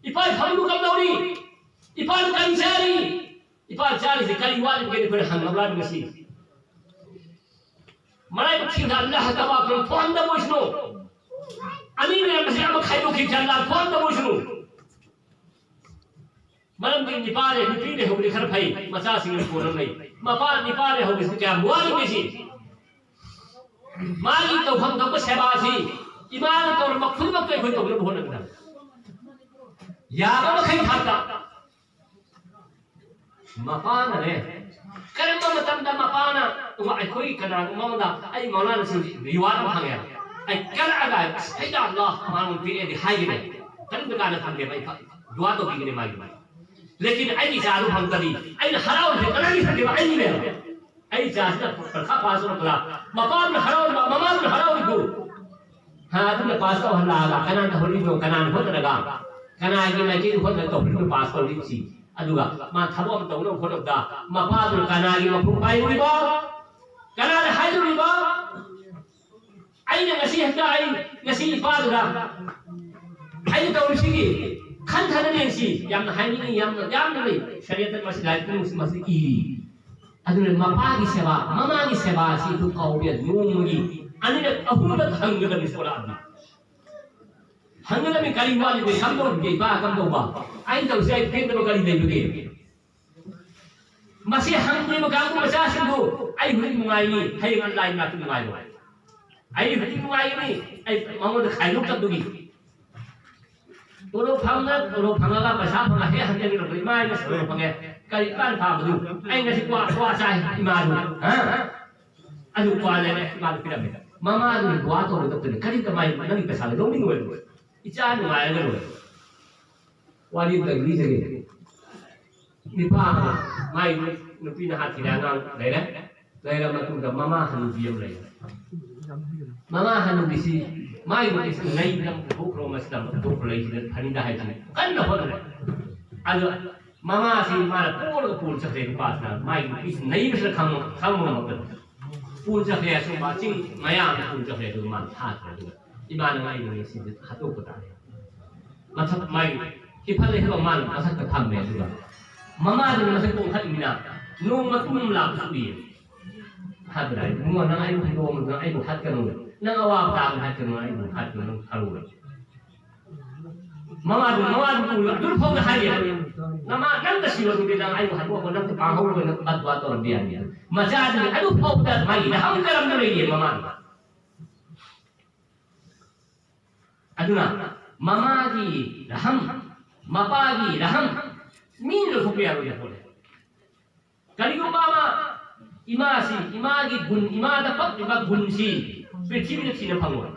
ꯏꯄꯥ ꯏꯐꯝꯗꯨ ꯀꯝꯗꯧꯔꯤ? ꯏꯄꯥꯅ ꯀꯔꯤ ꯆꯥꯔꯤ? ꯏꯄꯥ ꯆꯥꯔꯤꯁꯦ ꯀꯔꯤ ꯋꯥꯠꯂꯤꯕꯒꯦ? ꯑꯩꯈꯣꯏꯅ ꯍꯪꯉꯕ꯭ꯔꯥ ꯉꯁꯤ? ꯃꯔꯥꯏꯕꯛ ꯊꯤꯕ ꯑꯜꯂꯥꯍ ꯇꯕꯥꯔꯛ ꯊꯣꯛꯍꯟꯗꯕ ꯑꯣꯏꯁꯅꯨ꯫ ꯑꯅꯤ ꯂꯩꯔꯝꯕꯁꯦ ꯑꯃ ꯈꯥꯏꯗꯣꯛꯈꯤꯕꯁꯦ ꯑꯜꯂꯥꯍ ꯊꯣꯛꯍꯟꯗꯕ ꯑꯣꯏꯁꯅꯨ꯫ ꯃꯔꯝꯗꯤ ꯅꯤꯄꯥ ꯂꯩ, ꯅꯨꯄꯤ ꯂꯩꯍꯧꯕꯗꯤ ꯈꯔ ꯐꯩ, ꯃꯆꯥꯁꯤꯡ ꯀꯣꯟꯅ ꯂꯩ꯫ ꯃꯄꯥ ꯅꯤꯄꯥ ꯂꯩꯍꯧꯕꯁꯤ ꯀꯌꯥꯝ ꯋꯥꯔꯤꯕꯁꯤ꯫ ꯃꯥꯒꯤ ꯇꯧꯐꯝ ꯊꯣꯛꯄ ꯁꯦꯕꯥꯁꯤ ꯏꯃꯥꯅ ꯇꯧꯔꯝꯕ ꯈꯨꯗꯤꯡꯃꯛꯇ ꯑꯩꯈꯣꯏ ꯇꯧꯅꯕ ꯍꯣꯠꯅꯒꯗꯕ꯫ ꯌꯥꯕ ꯃꯈꯩ ꯊꯥꯛꯇ ꯃꯄꯥꯅꯅꯦ, ꯀꯔꯝꯕ ꯃꯇꯝꯗ ꯃꯄꯥꯅ ꯑꯩꯈꯣꯏꯒꯤ ꯀꯅꯥꯒꯨꯝꯕ ꯑꯃꯗ ꯑꯩ ꯃꯧꯂꯥꯅꯁꯨ reward ꯑꯃ ꯐꯪꯉꯦ, ꯑꯩ ꯀꯜꯂꯛꯑꯒ ꯑꯁ ꯑꯩꯗ ꯑꯜꯂꯥꯍ ꯃꯥꯅ ꯄꯤꯔꯛꯑꯦꯗꯤ ꯍꯥꯏꯒꯅꯤ꯫ ꯀꯔꯤꯝꯇ ꯀꯥꯟꯅ ꯐꯪꯗꯦꯕ꯫ ꯑꯩ ꯐ-, ꯗꯨꯋꯥ ꯇꯧꯕꯤꯒꯅꯤ ꯃꯥꯒꯤ꯫ ꯂꯦꯀꯤꯟ ꯑꯩꯒꯤ ꯏꯆꯥꯗꯨ ꯐꯪꯗ꯭ꯔꯗꯤ ꯑꯩꯅ ꯍꯔꯥꯎꯔꯤꯁꯦ ꯀꯅꯥꯒꯤ ꯐꯪꯒꯦꯕ? ꯑꯩꯒꯤꯅꯦꯕ꯫ ꯑꯩ ꯏꯆꯥꯁꯤꯅ ꯄꯔꯤꯈꯥ ꯄꯥꯁ ꯇꯧꯔꯛꯄꯗ ꯃꯄꯥꯗꯨꯅ ꯍꯔꯥꯎꯔꯤꯕ, ꯃꯃꯥꯗꯨꯅ ꯍꯔꯥꯎꯔꯤꯕꯗꯨ꯫ ꯍꯥ, ꯑꯗꯨꯅ ꯄꯥꯁ ꯇꯧꯍꯜꯂꯛꯑꯒ ꯀꯅꯥꯅ ꯇꯧꯍꯜꯂꯤꯅꯣ, ꯀꯅꯥꯅ ꯍꯣꯠꯅꯔꯒ, ꯀꯅꯥꯒꯤ ꯃꯥꯏꯀꯩꯗ ꯍꯣꯠꯅꯔꯒ ꯇꯧꯍꯜꯂꯤꯅꯣ ꯄꯥꯁ ꯇꯧꯔꯤꯕꯁꯤ? ꯑꯗꯨꯒ ꯃꯥ ꯊꯕꯛ ꯑꯃ ꯇꯧꯅꯕ ꯍꯣꯠꯅꯕꯗ ꯃꯄꯥꯗꯨꯅ ꯀꯅꯥꯒꯤ ꯃꯈꯣꯡ ꯄꯥꯏꯔꯨꯔꯤꯕ? ꯀꯅꯥꯅ ꯍꯥꯏꯔꯨꯔꯤꯕ? ꯑꯩꯅ ꯉꯁꯤ ꯍꯦꯛꯇ ꯑꯩ ꯉꯁꯤ ꯏꯄꯥꯗꯨꯗ ꯑꯩꯅ ꯇꯧꯔꯤꯁꯤꯒꯤ ꯈꯟꯊꯅ ꯌꯦꯡꯁꯤ꯫ ꯌꯥꯝꯅ ꯍꯥꯏꯅꯤꯡꯉꯤ, ꯌꯥꯝꯅ, ꯌꯥꯝꯅ ꯂꯩ꯫ ꯁꯔꯤꯌꯠꯇ ꯃꯁꯤ ꯂꯥꯏꯔꯤꯛ ꯄꯨꯝꯅꯃꯛꯁꯤ ꯃꯁꯤ ꯏꯔꯤ꯫ ꯑꯗꯨꯅ ꯃꯄꯥꯒꯤ ꯁꯦꯕꯥ, ꯃꯃꯥꯒꯤ ꯁꯦꯕꯥ ꯑꯁꯤ ꯑꯗꯨ ꯀꯥꯎꯕ ꯌꯥꯗꯦ꯫ ꯅꯣꯡꯃꯒꯤ ꯑꯅꯤꯔꯛ, ꯑꯍꯨꯝꯂꯛ ꯍꯪꯒꯗꯕꯅꯤ ꯁꯣꯂꯥꯠꯅꯤ꯫ ꯍꯪꯒꯗꯕꯅꯤ, "ꯀꯔꯤ ꯋꯥꯠꯂꯤꯕꯒꯦ? ꯀꯝꯗꯧꯔꯤꯒꯦ ꯏꯄꯥ? ꯀꯝꯗꯧꯕ? ꯑꯩꯅ ꯇꯧꯔꯤꯁꯦ ꯑꯩ ꯄꯦꯟꯗꯕ ꯀꯔꯤ ꯂꯩꯕꯒꯦ?" ꯃꯁꯤ ꯍꯪꯗ꯭ꯔꯤꯕ ꯀꯥꯡꯕꯨ ꯃꯆꯥꯁꯤꯡꯗꯨ ꯑꯩ ꯍꯧꯖꯤꯛ ꯅꯨꯡꯉꯥꯏꯅꯤ, ꯍꯌꯦꯡ ꯑꯜꯂꯥꯍꯒꯤ ꯃꯅꯥꯛꯇ ꯅꯨꯡꯉꯥꯏꯔꯣꯏ꯫ ꯑꯩ ꯍꯧꯖꯤꯛ ꯅꯨꯡꯉꯥꯏꯒꯅꯤ, ꯑꯩ ꯃꯉꯣꯟꯗ ꯈꯥꯏꯗꯣꯛꯇꯕꯗꯨꯒꯤ꯫ ꯇꯣꯂꯣꯞ ꯐꯪꯅ, ꯇꯣꯂꯣꯞ ꯐꯪꯉꯒ ꯄꯩꯁꯥ ꯐꯪꯉ ꯍꯦꯛ ꯍꯟꯖꯤꯟꯈ꯭ꯔꯕ, "ꯏꯃꯥ, ꯑꯩ ꯉꯁꯤ ꯇꯣꯂꯣꯞ ꯐꯪꯉꯦ, ꯀꯔꯤ ꯏꯄꯥꯅ ꯐꯥꯕꯗꯨ? ꯑꯩ ꯉꯁꯤ ꯀ꯭ꯋꯥ, ꯀ꯭ꯋꯥ ꯆꯥꯏ ꯏꯃꯥꯗꯨ, ꯍꯥ? ꯑꯗꯨ ꯀ꯭ꯋꯥ ꯂꯩꯔꯦ, ꯏꯃꯥꯗꯨ ꯄꯤꯔꯝꯃꯦ꯫ ꯃꯃꯥꯗꯨꯅ ꯗꯨꯋꯥ ꯇꯧꯒꯗꯕꯗꯨꯅ ꯀꯔꯤ ꯀꯃꯥꯏꯅ ꯅꯪꯒꯤ ꯄꯩꯁꯥꯗꯣ ꯂꯧꯅꯤꯡꯉꯣꯏꯕ? ꯏꯆꯥ ꯅꯨꯡꯉꯥꯏꯔꯒ ꯂꯣꯏꯔꯦ꯫ ꯋꯥꯔꯤ ꯑꯝꯇ ꯂꯤꯖꯒꯦ꯫ ꯅꯤꯄꯥ ꯑꯃ, ꯃꯥꯏ ꯅꯨꯄꯤꯅ ꯍꯥꯠꯈꯤꯕ ꯑꯉꯥꯡ ꯂꯩꯔꯦ꯫ ꯂꯩꯔ ꯃꯇꯨꯡꯗ ꯃꯃꯥ ꯍꯅꯨꯕꯤ ꯑꯃ ꯂꯩꯔꯦ꯫ ꯃꯃꯥ ꯍꯅꯨꯕꯤꯁꯤ ꯃꯥꯏ ꯅꯨꯄꯤꯁꯤ ꯅꯩꯗꯅ ꯄꯨꯊꯣꯛꯈ꯭ꯔꯣ, ꯃꯁꯤꯗ ꯄꯨꯊꯣꯛꯈ꯭ꯔꯣ, ꯂꯩꯁꯤꯗ ꯐꯅꯤꯗ ꯍꯥꯏꯁꯤꯅ ꯀꯟꯅ ꯍꯣꯠꯅꯔꯦ꯫ ꯑꯗꯣ ꯃꯃꯥꯁꯤ ꯃꯥꯅ ꯄꯣꯔꯒ ꯄꯨꯔ ꯆꯠꯈ꯭ꯔꯦ꯫ ꯅꯨꯄꯥꯁꯤꯅ ꯃꯥꯏ ꯅꯨꯄꯤꯁꯤ ꯅꯩꯕꯁꯤꯅ ꯈꯪꯕ, ꯈꯪꯕ ꯉꯝꯃꯛꯇꯕ꯫ ꯄꯨꯔ ꯆꯠꯈ꯭ꯔꯦ, ꯑꯁꯨꯝꯕ ꯆꯤꯡ ꯃꯌꯥ ꯑꯃꯗ ꯄꯨꯔ ꯆꯠꯈ꯭ꯔꯦ꯫ ꯑꯗꯨꯒ ꯃꯥꯅ ꯊꯥꯈ꯭ꯔꯦ꯫ ꯑꯗꯨꯒ ꯏꯃꯥꯅ ꯉꯥꯏꯅ ꯉꯁꯤꯗꯤ ꯍꯥꯠꯇꯣꯛꯄ ꯇꯥꯔꯦ꯫ ꯃꯊꯛ ꯃꯥꯒꯤ ꯍꯤꯞꯐꯜ ꯂꯩꯇꯕ ꯃꯥꯅ ꯃꯊꯛꯇ ꯐꯝꯃꯦ꯫ ꯑꯗꯨꯒ ꯃꯃꯥꯗꯨꯅ ꯃꯊꯛꯇ ꯑꯣꯟꯈꯠꯂꯤꯃꯤꯅ ꯅꯣꯡ ꯃꯇꯨꯝ ꯑꯃ ꯂꯥꯛꯄꯁꯨ ꯎꯏꯌꯦ꯫ ꯍꯥꯏꯕꯗ ꯑꯩ, "ꯏꯕꯨꯡꯉꯣ, ꯅꯪ ꯑꯩꯕꯨ ꯍꯨꯟꯗꯣꯛꯑꯝꯕꯗꯨꯅ ꯑꯩꯕꯨ ꯍꯥꯠꯀꯅꯨ, ꯅꯪ ꯑꯋꯥꯕ ꯇꯥꯕ ꯍꯥꯠꯀꯅꯨ, ꯑꯩꯕꯨ ꯍꯥꯠꯀꯅꯨ, ꯅꯪ ꯍꯔꯥꯎꯔꯣꯏ꯫" ꯃꯃꯥꯗꯨ, ꯃꯃꯥꯗꯨ ꯎꯔꯒ ꯑꯗꯨ ꯐꯥꯎꯗ ꯍꯥꯏꯔꯤ꯫ ꯅꯃꯥ ꯅꯪ ꯇꯁꯤꯕꯗꯨꯗꯤ ꯅꯪ ꯑꯩꯕꯨ ꯍꯟꯗꯣꯛꯑꯒ ꯅꯪ ꯄꯥꯡꯍꯧꯔꯣꯏꯅ ꯕꯗꯋꯥ ꯇꯧꯔꯝꯕ ꯌꯥꯅꯤ꯫ ꯃꯆꯥꯗꯨꯅꯤ ꯑꯗꯨ ꯐꯥꯎꯕꯗ ꯃꯥꯒꯤ ꯔꯍꯝ ꯀꯔꯝꯗ ꯂꯩꯔꯤ ꯃꯃꯥꯅ꯫ ꯑꯗꯨꯅ ꯃꯃꯥꯒꯤ ꯔꯍꯝ, ꯃꯄꯥꯒꯤ ꯔꯍꯝ ꯃꯤꯅ ꯂꯧꯊꯣꯛꯄ ꯌꯥꯔꯣꯏꯗꯕ ꯄꯣꯠꯅꯤ꯫ ꯀꯔꯤꯒꯨꯝꯕ ꯑꯃ ꯏꯃꯥꯁꯤ, ꯏꯃꯥꯒꯤ ꯒꯨꯟ, ꯏꯃꯥꯗ ꯄꯛꯂꯤꯕ ꯒꯨꯟꯁꯤ ꯄ꯭ꯔꯤꯊꯤꯕꯤꯗ ꯊꯤꯅ ꯐꯪꯉꯣꯏ꯫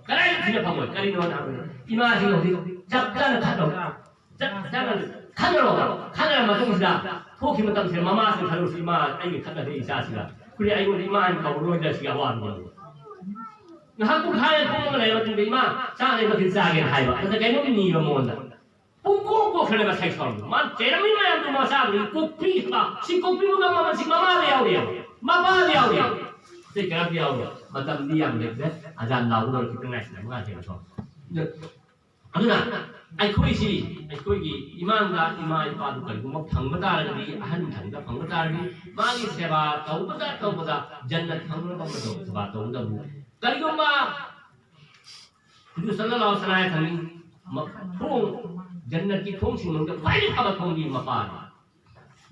ꯀꯗꯥꯏꯗ ꯊꯤꯅ ꯐꯪꯉꯣꯏ? ꯀꯔꯤꯅꯣ ꯍꯥꯏꯕꯗ ꯏꯃꯥꯁꯤ ꯍꯧꯖꯤꯛ ꯆꯞ ꯆꯥꯅ ꯈꯠꯅꯧ꯫ ꯆꯞ ꯆꯥꯅ ꯈꯠꯅꯔꯣ꯫ ꯈꯠꯅꯔ ꯃꯇꯨꯡꯁꯤꯗ ꯊꯣꯛꯈꯤꯕ ꯃꯇꯝꯁꯤꯗ ꯃꯃꯥꯁꯤꯅ ꯈꯜꯂꯨꯁꯤ, "ꯏꯃꯥ, ꯑꯩꯒꯤ ꯈꯠꯅꯕ ꯏꯆꯥꯁꯤꯒ ꯑꯩꯈꯣꯏ ꯑꯩꯉꯣꯟꯗ ꯏꯃꯥ ꯍꯥꯏꯅ ꯀꯧꯔꯔꯣꯏꯗ꯭ꯔꯥ?" ꯁꯤꯒꯤ ꯑꯋꯥꯕꯅꯤ꯫ ꯉꯥꯏꯍꯥꯛ ꯄꯨꯡꯈꯥꯏ ꯄꯨꯡ ꯑꯃ ꯂꯩꯔ ꯃꯇꯨꯡꯗ, "ꯏꯃꯥ, ꯆꯥꯛ ꯂꯩꯕ ꯈꯤꯇ ꯆꯥꯒꯦꯅ" ꯍꯥꯏꯕ꯫ ꯑꯗꯨꯗ ꯀꯩꯅꯣꯝ ꯅꯤꯕ ꯃꯉꯣꯟꯗ꯫ ꯄꯨꯡꯀꯣꯛ ꯀꯣꯛꯈ꯭ꯔꯦꯕ ꯁꯥꯏꯁꯣꯝ꯫ ꯃꯥ ꯆꯩꯔꯝꯃꯤ ꯃꯌꯥꯝꯗꯨ ꯃꯆꯥꯗꯨ ꯀꯣꯛꯄꯤ ꯍꯥꯏꯕ꯫ ꯁꯤ ꯀꯣꯛꯄꯤꯕ ꯉꯝꯕ ꯃꯁꯤ ꯃꯃꯥꯗ ꯌꯥꯎꯔꯤꯑꯕ꯫ ꯃꯄꯥꯗ ꯌꯥꯎꯔꯤꯑꯕ꯫ ꯑꯇꯩ ꯀꯔꯝꯇ ꯌꯥꯎꯔꯣꯏ꯫ ꯃꯇꯝꯗꯤ ꯌꯥꯝ ꯂꯩꯇ꯭ꯔꯦ꯫ ꯑꯖꯥꯟ ꯂꯥꯎꯒꯗꯧꯔꯦ꯫ ꯈꯤꯇꯪ ꯉꯥꯏꯁꯤꯜꯂꯦ꯫ ꯃꯉꯥ ꯊꯦꯡꯅ ꯊꯣꯛ꯫ ꯑꯗꯨꯅ ꯑꯩꯈꯣꯏꯁꯤ, ꯑꯩꯈꯣꯏꯒꯤ ꯏꯃꯥꯡꯗ ꯏꯃꯥ ꯏꯄꯥꯗꯨ ꯀꯔꯤꯒꯨꯝꯕ ꯐꯪꯕ ꯇꯥꯔꯒꯗꯤ, ꯑꯍꯟ ꯃꯊꯪꯗ ꯐꯪꯕ ꯇꯥꯔꯒꯗꯤ, ꯃꯥꯒꯤ ꯁꯦꯕꯥ ꯇꯧꯕꯗ ꯇꯧꯕꯗ ꯖꯟꯅꯠ ꯐꯪꯅꯕ ꯃꯇꯧ ꯁꯦꯕꯥ ꯇꯧꯒꯗꯕꯅꯤ꯫ ꯀꯔꯤꯒꯨꯝꯕ ꯍꯨꯖꯨꯔ ꯁꯜꯂꯜꯂꯥꯍꯨ ꯑꯂꯩꯍꯤ ꯋꯁꯜꯂꯝꯅ ꯈꯪꯉꯤ, ꯃ-, ꯊꯣꯡ, ꯖꯟꯅꯠꯀꯤ ꯊꯣꯡꯁꯤꯡ ꯃꯅꯨꯡꯗ ꯈ꯭ꯋꯥꯏꯗꯒꯤ ꯐꯕ ꯊꯣꯡꯗꯤ ꯃꯄꯥꯅꯤ꯫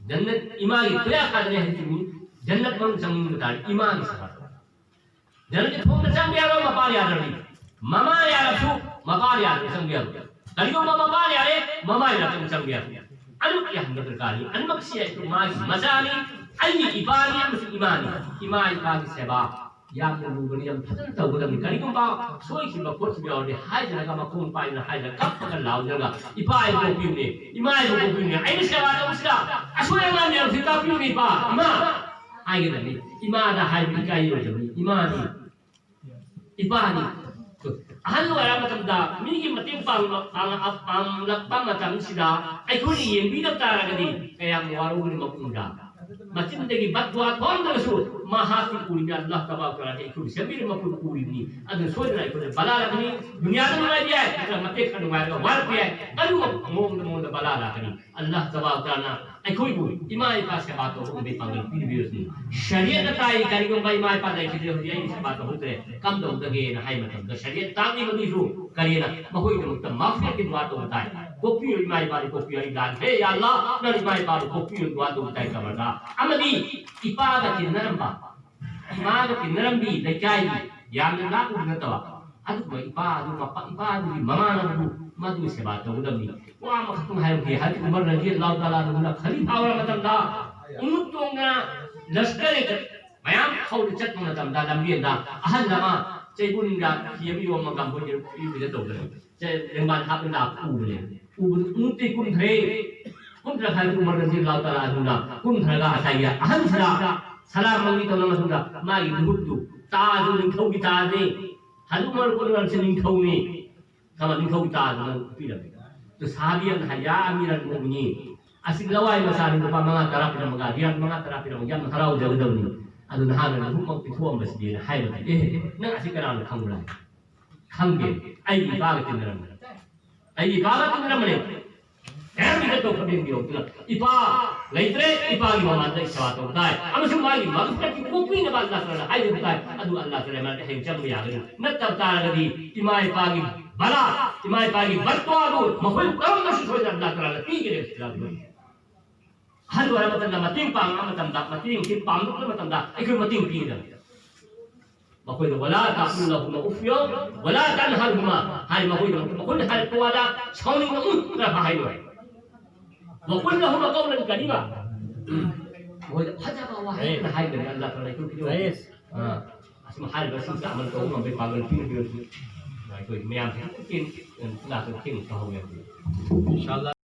ꯖꯟꯅꯠ ꯏꯃꯥꯒꯤ ꯈꯨꯌꯥ ꯈꯥꯗꯅꯤ ꯍꯥꯏꯁꯤꯅꯤ꯫ ꯖꯟꯅꯠ ꯃꯅꯨꯡ ꯆꯪꯅꯤꯡꯕ ꯇꯥꯔꯗꯤ ꯏꯃꯥꯒꯤ ꯁꯦꯕꯥ ꯇꯧ꯫ ꯖꯟꯅꯠꯀꯤ ꯊꯣꯡꯗ ꯆꯪꯕ ꯌꯥꯔꯣꯏ ꯃꯄꯥ ꯌꯥꯗ꯭ꯔꯗꯤ꯫ ꯃꯃꯥ ꯌꯥꯔꯁꯨ ꯃꯄꯥ ꯌꯥꯗ꯭ꯔꯗꯤ ꯆꯪꯕ ꯌꯥꯔꯣꯏ꯫ ꯀꯔꯤꯒꯨꯝꯕ ꯃꯄꯥ ꯌꯥꯔꯦ, ꯃꯃꯥ ꯌꯥꯗ꯭ꯔꯗꯤ ꯆꯪꯕ ꯌꯥꯔꯣꯏ꯫ ꯑꯅꯤꯃꯛ ꯌꯥꯍꯟꯕ ꯗꯔꯀꯥꯔꯅꯤ꯫ ꯑꯅꯤꯃꯛꯁꯤ ꯑꯩꯈꯣꯏ ꯃꯥꯒꯤ ꯃꯆꯥꯅꯤ, ꯑꯩꯒꯤ ꯏꯄꯥꯅꯤ ꯑꯃꯁꯨꯡ ꯏꯃꯥꯅꯤ꯫ ꯏꯃꯥ ꯏꯄꯥꯒꯤ ꯁꯦꯕꯥ ꯌꯥꯝꯅ ꯂꯨꯕꯅꯤ, ꯌꯥꯝ ꯐꯖꯅ ꯇꯧꯒꯗꯕꯅꯤ꯫ ꯀꯔꯤꯒꯨꯝꯕ ꯁꯣꯏꯈꯤꯕ ꯈꯣꯠꯈꯤꯕ ꯌꯥꯎꯔꯗꯤ ꯍꯥꯏꯗꯅꯒ ꯃꯈꯣꯡ ꯄꯥꯏꯗꯅ ꯍꯥꯏꯗꯅ ꯀꯞꯄꯒ ꯂꯥꯎꯗꯅꯒ, "ꯏꯄꯥ, ꯑꯩꯕꯨ ꯀꯣꯛꯄꯤꯌꯨꯅꯦ, ꯏꯃꯥ, ꯑꯩꯕꯨ ꯀꯣꯛꯄꯤꯌꯨꯅꯦ, ꯑꯩꯅ ꯁꯦꯕꯥ ꯇꯧꯕꯁꯤꯗ ꯑꯁꯣꯏ ꯑꯉꯥꯝ ꯌꯥꯎꯔꯁꯤ ꯇꯥꯛꯄꯤꯌꯨꯅꯦ ꯏꯄꯥ, ꯏꯃꯥ" ꯍꯥꯏꯒꯗꯕꯅꯤ꯫ ꯏꯃꯥꯗ ꯍꯥꯏꯕ ꯏꯀꯥꯏꯔꯣꯏꯗꯕꯅꯤ꯫ ꯏꯃꯥꯅꯤ, ꯏꯄꯥꯅꯤ꯫ ꯑꯍꯜ ꯑꯣꯏꯔ ꯃꯇꯝꯗ ꯃꯤꯒꯤ ꯃꯇꯦꯡ ꯄꯥꯡꯕ-, ꯄꯥꯡ-, ꯄꯥꯡꯂꯛꯄ ꯃꯇꯝꯁꯤꯗ ꯑꯩꯈꯣꯏꯅ ꯌꯦꯡꯕꯤꯗꯕ ꯇꯥꯔꯒꯗꯤ ꯀꯌꯥꯝ ꯋꯥꯔꯧꯒꯅꯤ ꯃꯄꯨꯡꯗ꯫ ꯃꯆꯤꯟꯗꯒꯤ ꯕꯗꯋꯥ ꯊꯣꯛꯂꯝꯗ꯭ꯔꯁꯨ ꯃꯍꯥꯛꯇꯤ ꯎꯔꯤꯕꯅꯤ, ꯑꯜꯂꯥꯍ ꯇꯕꯥꯔꯛ ꯋ ꯇꯥꯂꯥꯗꯤ ꯑꯩꯈꯣꯏꯕꯨ ꯁꯦꯝꯕꯤꯔꯤꯕ ꯃꯄꯨꯅ ꯎꯔꯤꯕꯅꯤ꯫ ꯑꯗꯨꯅ ꯁꯣꯏꯗꯅ ꯑꯩꯈꯣꯏꯗ ꯕꯂꯥ ꯂꯥꯛꯀꯅꯤ, ꯗꯨꯅꯤꯌꯥꯗ ꯅꯨꯡꯉꯥꯏꯕ ꯌꯥꯏ, ꯅꯠꯇ꯭ꯔꯒ ꯃꯇꯦꯛ ꯈꯔ ꯅꯨꯡꯉꯥꯏꯔꯒ ꯋꯥꯔꯛꯄ ꯌꯥꯏ꯫ ꯑꯗꯨꯒꯨꯝꯕ ꯃꯑꯣꯡꯗ ꯃꯉꯣꯟꯗ ꯕꯂꯥ ꯂꯥꯛꯀꯅꯤ꯫ ꯑꯜꯂꯥꯍ ꯇꯕꯥꯔꯛ ꯋ ꯇꯥꯂꯥꯅ ꯑꯩꯈꯣꯏꯕꯨ ꯏꯃꯥ ꯏꯄꯥ ꯁꯦꯕꯥ ꯇꯧꯕꯒꯨꯝꯕꯒꯤ ꯄꯥꯡꯒꯜ ꯄꯤꯕꯤꯔꯁꯅꯨ꯫ ꯁꯔꯤꯌꯠꯅ ꯇꯥꯛꯏ, ꯀꯔꯤꯒꯨꯝꯕ ꯏꯃꯥ ꯏꯄꯥ ꯂꯩꯈꯤꯗ꯭ꯔꯦ, ꯍꯧꯖꯤꯛ ꯑꯩꯒꯤ ꯁꯦꯕꯥ ꯇꯧꯍꯧꯗ꯭ꯔꯦ, ꯀꯝꯗꯧꯗꯒꯦꯅ ꯍꯥꯏ ꯃꯇꯝꯗ ꯁꯔꯤꯌꯠ ꯇꯥꯛꯂꯤꯕꯗꯨꯁꯨ ꯀꯔꯤꯅ ꯃꯈꯣꯏꯒꯤꯗꯃꯛꯇ ꯃꯥꯐꯤꯌꯥꯒꯤ ꯗꯨꯋꯥ ꯇꯧꯕ ꯇꯥꯏ꯫ ꯀꯣꯛꯄꯤꯌꯨ, ꯏꯃꯥ ꯏꯄꯥꯗꯨ ꯀꯣꯛꯄꯤꯌꯨ, ꯑꯩ ꯂꯥꯟꯈ꯭ꯔꯦ, ꯌꯥ ꯑꯜꯂꯥ, ꯅꯪ ꯏꯃꯥ ꯏꯄꯥꯗꯨ ꯀꯣꯛꯄꯤꯌꯨ, ꯗꯨꯋꯥ ꯇꯧꯕ ꯇꯥꯏ ꯀꯕꯔꯗ꯫ ꯑꯃꯗꯤ ꯏꯄꯥꯒ ꯇꯤꯟꯅꯔꯝꯕ, ꯏꯃꯥꯒ ꯇꯤꯟꯅꯔꯝꯕꯤ ꯂꯩꯀꯥꯏꯒꯤ ꯌꯥꯝꯅ ꯂꯥꯞꯄ ꯅꯠꯇꯕ, ꯑꯗꯨꯒꯨꯝꯕ ꯏꯄꯥ ꯑꯗꯨ, ꯃꯄꯥ, ꯏꯄꯥ ꯑꯗꯨꯒꯤ ꯃꯃꯥꯟꯅꯕꯗꯨ, ꯃꯗꯨ ꯁꯦꯕꯥ ꯇꯧꯒꯗꯕꯅꯤ꯫ ꯋꯥ ꯑꯃꯈꯛꯇꯪ ꯍꯥꯏꯔꯝꯒꯦ, ꯍꯥꯏꯗꯤ ꯎꯃꯔ ꯔꯖꯤ ꯑꯜꯂꯥꯍꯨ ꯇꯥꯂꯥ ꯑꯟꯍꯨꯅ ꯈꯂꯤꯐꯥ ꯑꯣꯏꯔ ꯃꯇꯝꯗ, ꯎꯃꯨꯠ ꯇꯣꯡꯅ ꯂꯁꯀꯔ ꯃꯌꯥꯝ ꯍꯧꯅ ꯆꯠꯄ ꯃꯇꯝꯗ, ꯂꯝꯕꯦꯟꯗ ꯑꯍꯜ ꯑꯃ ꯆꯩꯕꯨꯟꯒ ꯐꯤ ꯑꯃ ꯌꯣꯝꯃꯒ ꯃꯣꯏꯒꯤ ꯏꯔꯨꯕꯤꯗ ꯇꯧꯗꯅ ꯂꯦꯡꯕꯥꯟ ꯍꯥꯞꯄ ꯂꯥꯛꯄ ꯎꯕꯅꯦ꯫ ꯎꯕꯗꯨ ꯎꯃꯨꯛꯇꯤ ꯀꯨꯝꯊ꯭ꯔꯦ꯫ ꯀꯨꯝꯊꯔ ꯍꯥꯏꯕꯗꯨ ꯎꯃꯔ ꯔꯖꯤ ꯑꯜꯂꯥꯍꯨ ꯇꯥꯂꯥ ꯑꯟꯍꯨꯅ ꯀꯨꯝꯊꯔꯒ ꯉꯁꯥꯏꯒꯤ ꯑꯍꯜꯁꯤꯗ ꯁꯂꯥꯝ ꯂꯧꯏ ꯇꯧꯔ ꯃꯇꯨꯡꯗ ꯃꯥꯒꯤ ꯂꯨꯍꯨꯞꯇꯨ ꯇꯥꯖ, ꯅꯤꯡꯊꯧꯒꯤ ꯇꯥꯖꯅꯤ꯫ ꯍꯥꯏꯗꯤ ꯎꯃꯔ ꯀꯣꯟꯋꯥꯜꯁꯦ ꯅꯤꯡꯊꯧꯅꯤ꯫ ꯀꯃ ꯅꯤꯡꯊꯧꯒꯤ ꯇꯥꯖ ꯅꯪ ꯄꯤꯔꯝꯃꯤ꯫ ꯑꯗꯨ ꯁꯍꯥꯕꯤ ꯑꯃꯅ ꯍꯥꯏ, "ꯌꯥ ꯑꯃꯤꯔ ꯑꯜ ꯃꯨꯃꯤꯅꯤꯟ, ꯑꯁꯤ ꯂꯋꯥꯏ ꯃꯆꯥꯅꯤ, ꯂꯨꯄꯥ ꯃꯉꯥ ꯇꯔꯥ ꯄꯤꯔꯝꯃꯒ, ꯔꯤꯌꯥꯜ ꯃꯉꯥ ꯇꯔꯥ ꯄꯤꯔꯝꯃꯒ ꯌꯥꯝꯅ ꯍꯔꯥꯎꯖꯒꯗꯕꯅꯤ꯫ ꯑꯗꯨ ꯅꯍꯥꯟꯅ ꯂꯨꯍꯨꯞꯃꯛ ꯄꯤꯊꯣꯛꯑꯝꯕꯁꯤꯗꯤ"ꯅ ꯍꯥꯏꯕꯗ, "ꯑꯦ, ꯅꯪ ꯑꯁꯤ ꯀꯅꯥꯅ ꯈꯪꯕ꯭ꯔꯥ?" "ꯈꯪꯗꯦ, ꯑꯩꯒꯤ ꯏꯄꯥꯒ ꯇꯤꯟꯅꯔꯝꯕꯅꯤ꯫ ꯑꯩꯒꯤ ꯏꯄꯥꯒ ꯇꯤꯟꯅꯔꯝꯕꯅꯤ꯫ ꯀꯌꯥꯝ ꯏꯖꯠ ꯇꯧꯈ꯭ꯔꯕ ꯌꯦꯡꯕꯤꯌꯨ꯫ ꯑꯗꯨꯅ ꯏꯄꯥ ꯂꯩꯇ꯭ꯔꯦ, ꯏꯄꯥꯒꯤ ꯃꯃꯥꯡꯗ ꯏꯁꯦꯕꯥ ꯇꯧꯕ ꯇꯥꯏ꯫ ꯑꯃꯁꯨꯡ ꯃꯥꯒꯤ ꯃꯒꯐꯤꯔꯠꯀꯤ ꯀꯣꯛꯄꯤꯅꯕ ꯑꯜꯂꯥꯍ ꯇꯥꯂꯥꯅ ꯍꯥꯏꯖꯕ ꯇꯥꯏ꯫ ꯑꯗꯨ ꯑꯜꯂꯥꯍ ꯇꯥꯂꯥ ꯃꯅꯥꯛꯇ ꯍꯌꯦꯡ ꯆꯪꯕ ꯌꯥꯒꯅꯤ꯫ ꯅꯠꯇꯕ ꯇꯥꯔꯒꯗꯤ ꯏꯃꯥ ꯏꯄꯥꯒꯤ ꯕꯂꯥ, ꯏꯃꯥ ꯏꯄꯥꯒꯤ ꯕꯠꯋꯥꯗꯨ ꯃꯈꯣꯏ ꯀꯔꯝꯅꯁꯨ ꯁꯣꯏꯗꯅ ꯑꯜꯂꯥꯍ ꯇꯥꯂꯥꯅ ꯄꯤꯒꯅꯤ꯫ ꯑꯍꯜ ꯑꯣꯏꯔ ꯃꯇꯝꯗ, ꯃꯇꯦꯡ ꯄꯥꯡꯕ ꯃꯇꯝꯗ, ꯃꯇꯦꯡꯁꯤ ꯄꯥꯡꯂꯛꯄ ꯃꯇꯝꯗ ꯑꯩꯈꯣꯏ ꯃꯇꯦꯡ ꯄꯤꯒꯗꯕꯅꯤ꯫ ꯃꯈꯣꯏꯗ "ꯋꯂꯥ ꯇꯥꯀꯨꯜ ꯂꯍꯨꯃ ꯎꯐ" ꯌꯣ, "ꯋꯂꯥ ꯇꯟꯍꯔꯍꯨꯃ" ꯍꯥꯏ꯫ ꯃꯈꯣꯏꯗ, ꯃꯈꯣꯏꯅ ꯍꯥꯏꯔꯛꯄ ꯋꯥꯗ ꯁꯥꯎꯅꯤꯡꯕ "ꯎꯝ" ꯈꯔ ꯍꯥꯏꯌꯨ ꯍꯥꯏ꯫ "ꯋꯀꯨꯜ ꯂꯍꯨꯃ ꯀꯧꯂꯟ ꯀꯔꯤꯃ"꯫ ꯃꯈꯣꯏꯗ ꯐꯖꯕ ꯋꯥꯍꯩ ꯈꯔ ꯍꯥꯏꯒꯅꯤ꯫ ꯑꯜꯂꯥꯍ ꯇꯥꯂꯥ ꯑꯩꯈꯣꯏ ꯄꯤꯔꯤꯕ, ꯑꯥ, ꯑꯁꯨꯝ ꯍꯥꯏꯔꯤꯕꯁꯤꯡꯁꯦ ꯑꯃꯜ ꯇꯧꯕ ꯉꯝꯕꯒꯤ ꯄꯥꯡꯒꯜ ꯄꯤꯅꯕꯤꯔꯁꯨ ꯑꯩꯈꯣꯏ ꯃꯌꯥꯝꯁꯦ ꯈꯤꯇꯪ ꯊꯦꯡ-, ꯂꯥꯛꯄꯗ ꯊꯦꯡꯅ ꯇꯧꯍꯧꯋꯦ꯫ ꯏꯟꯁꯥ ꯑꯜꯂꯥꯍ꯫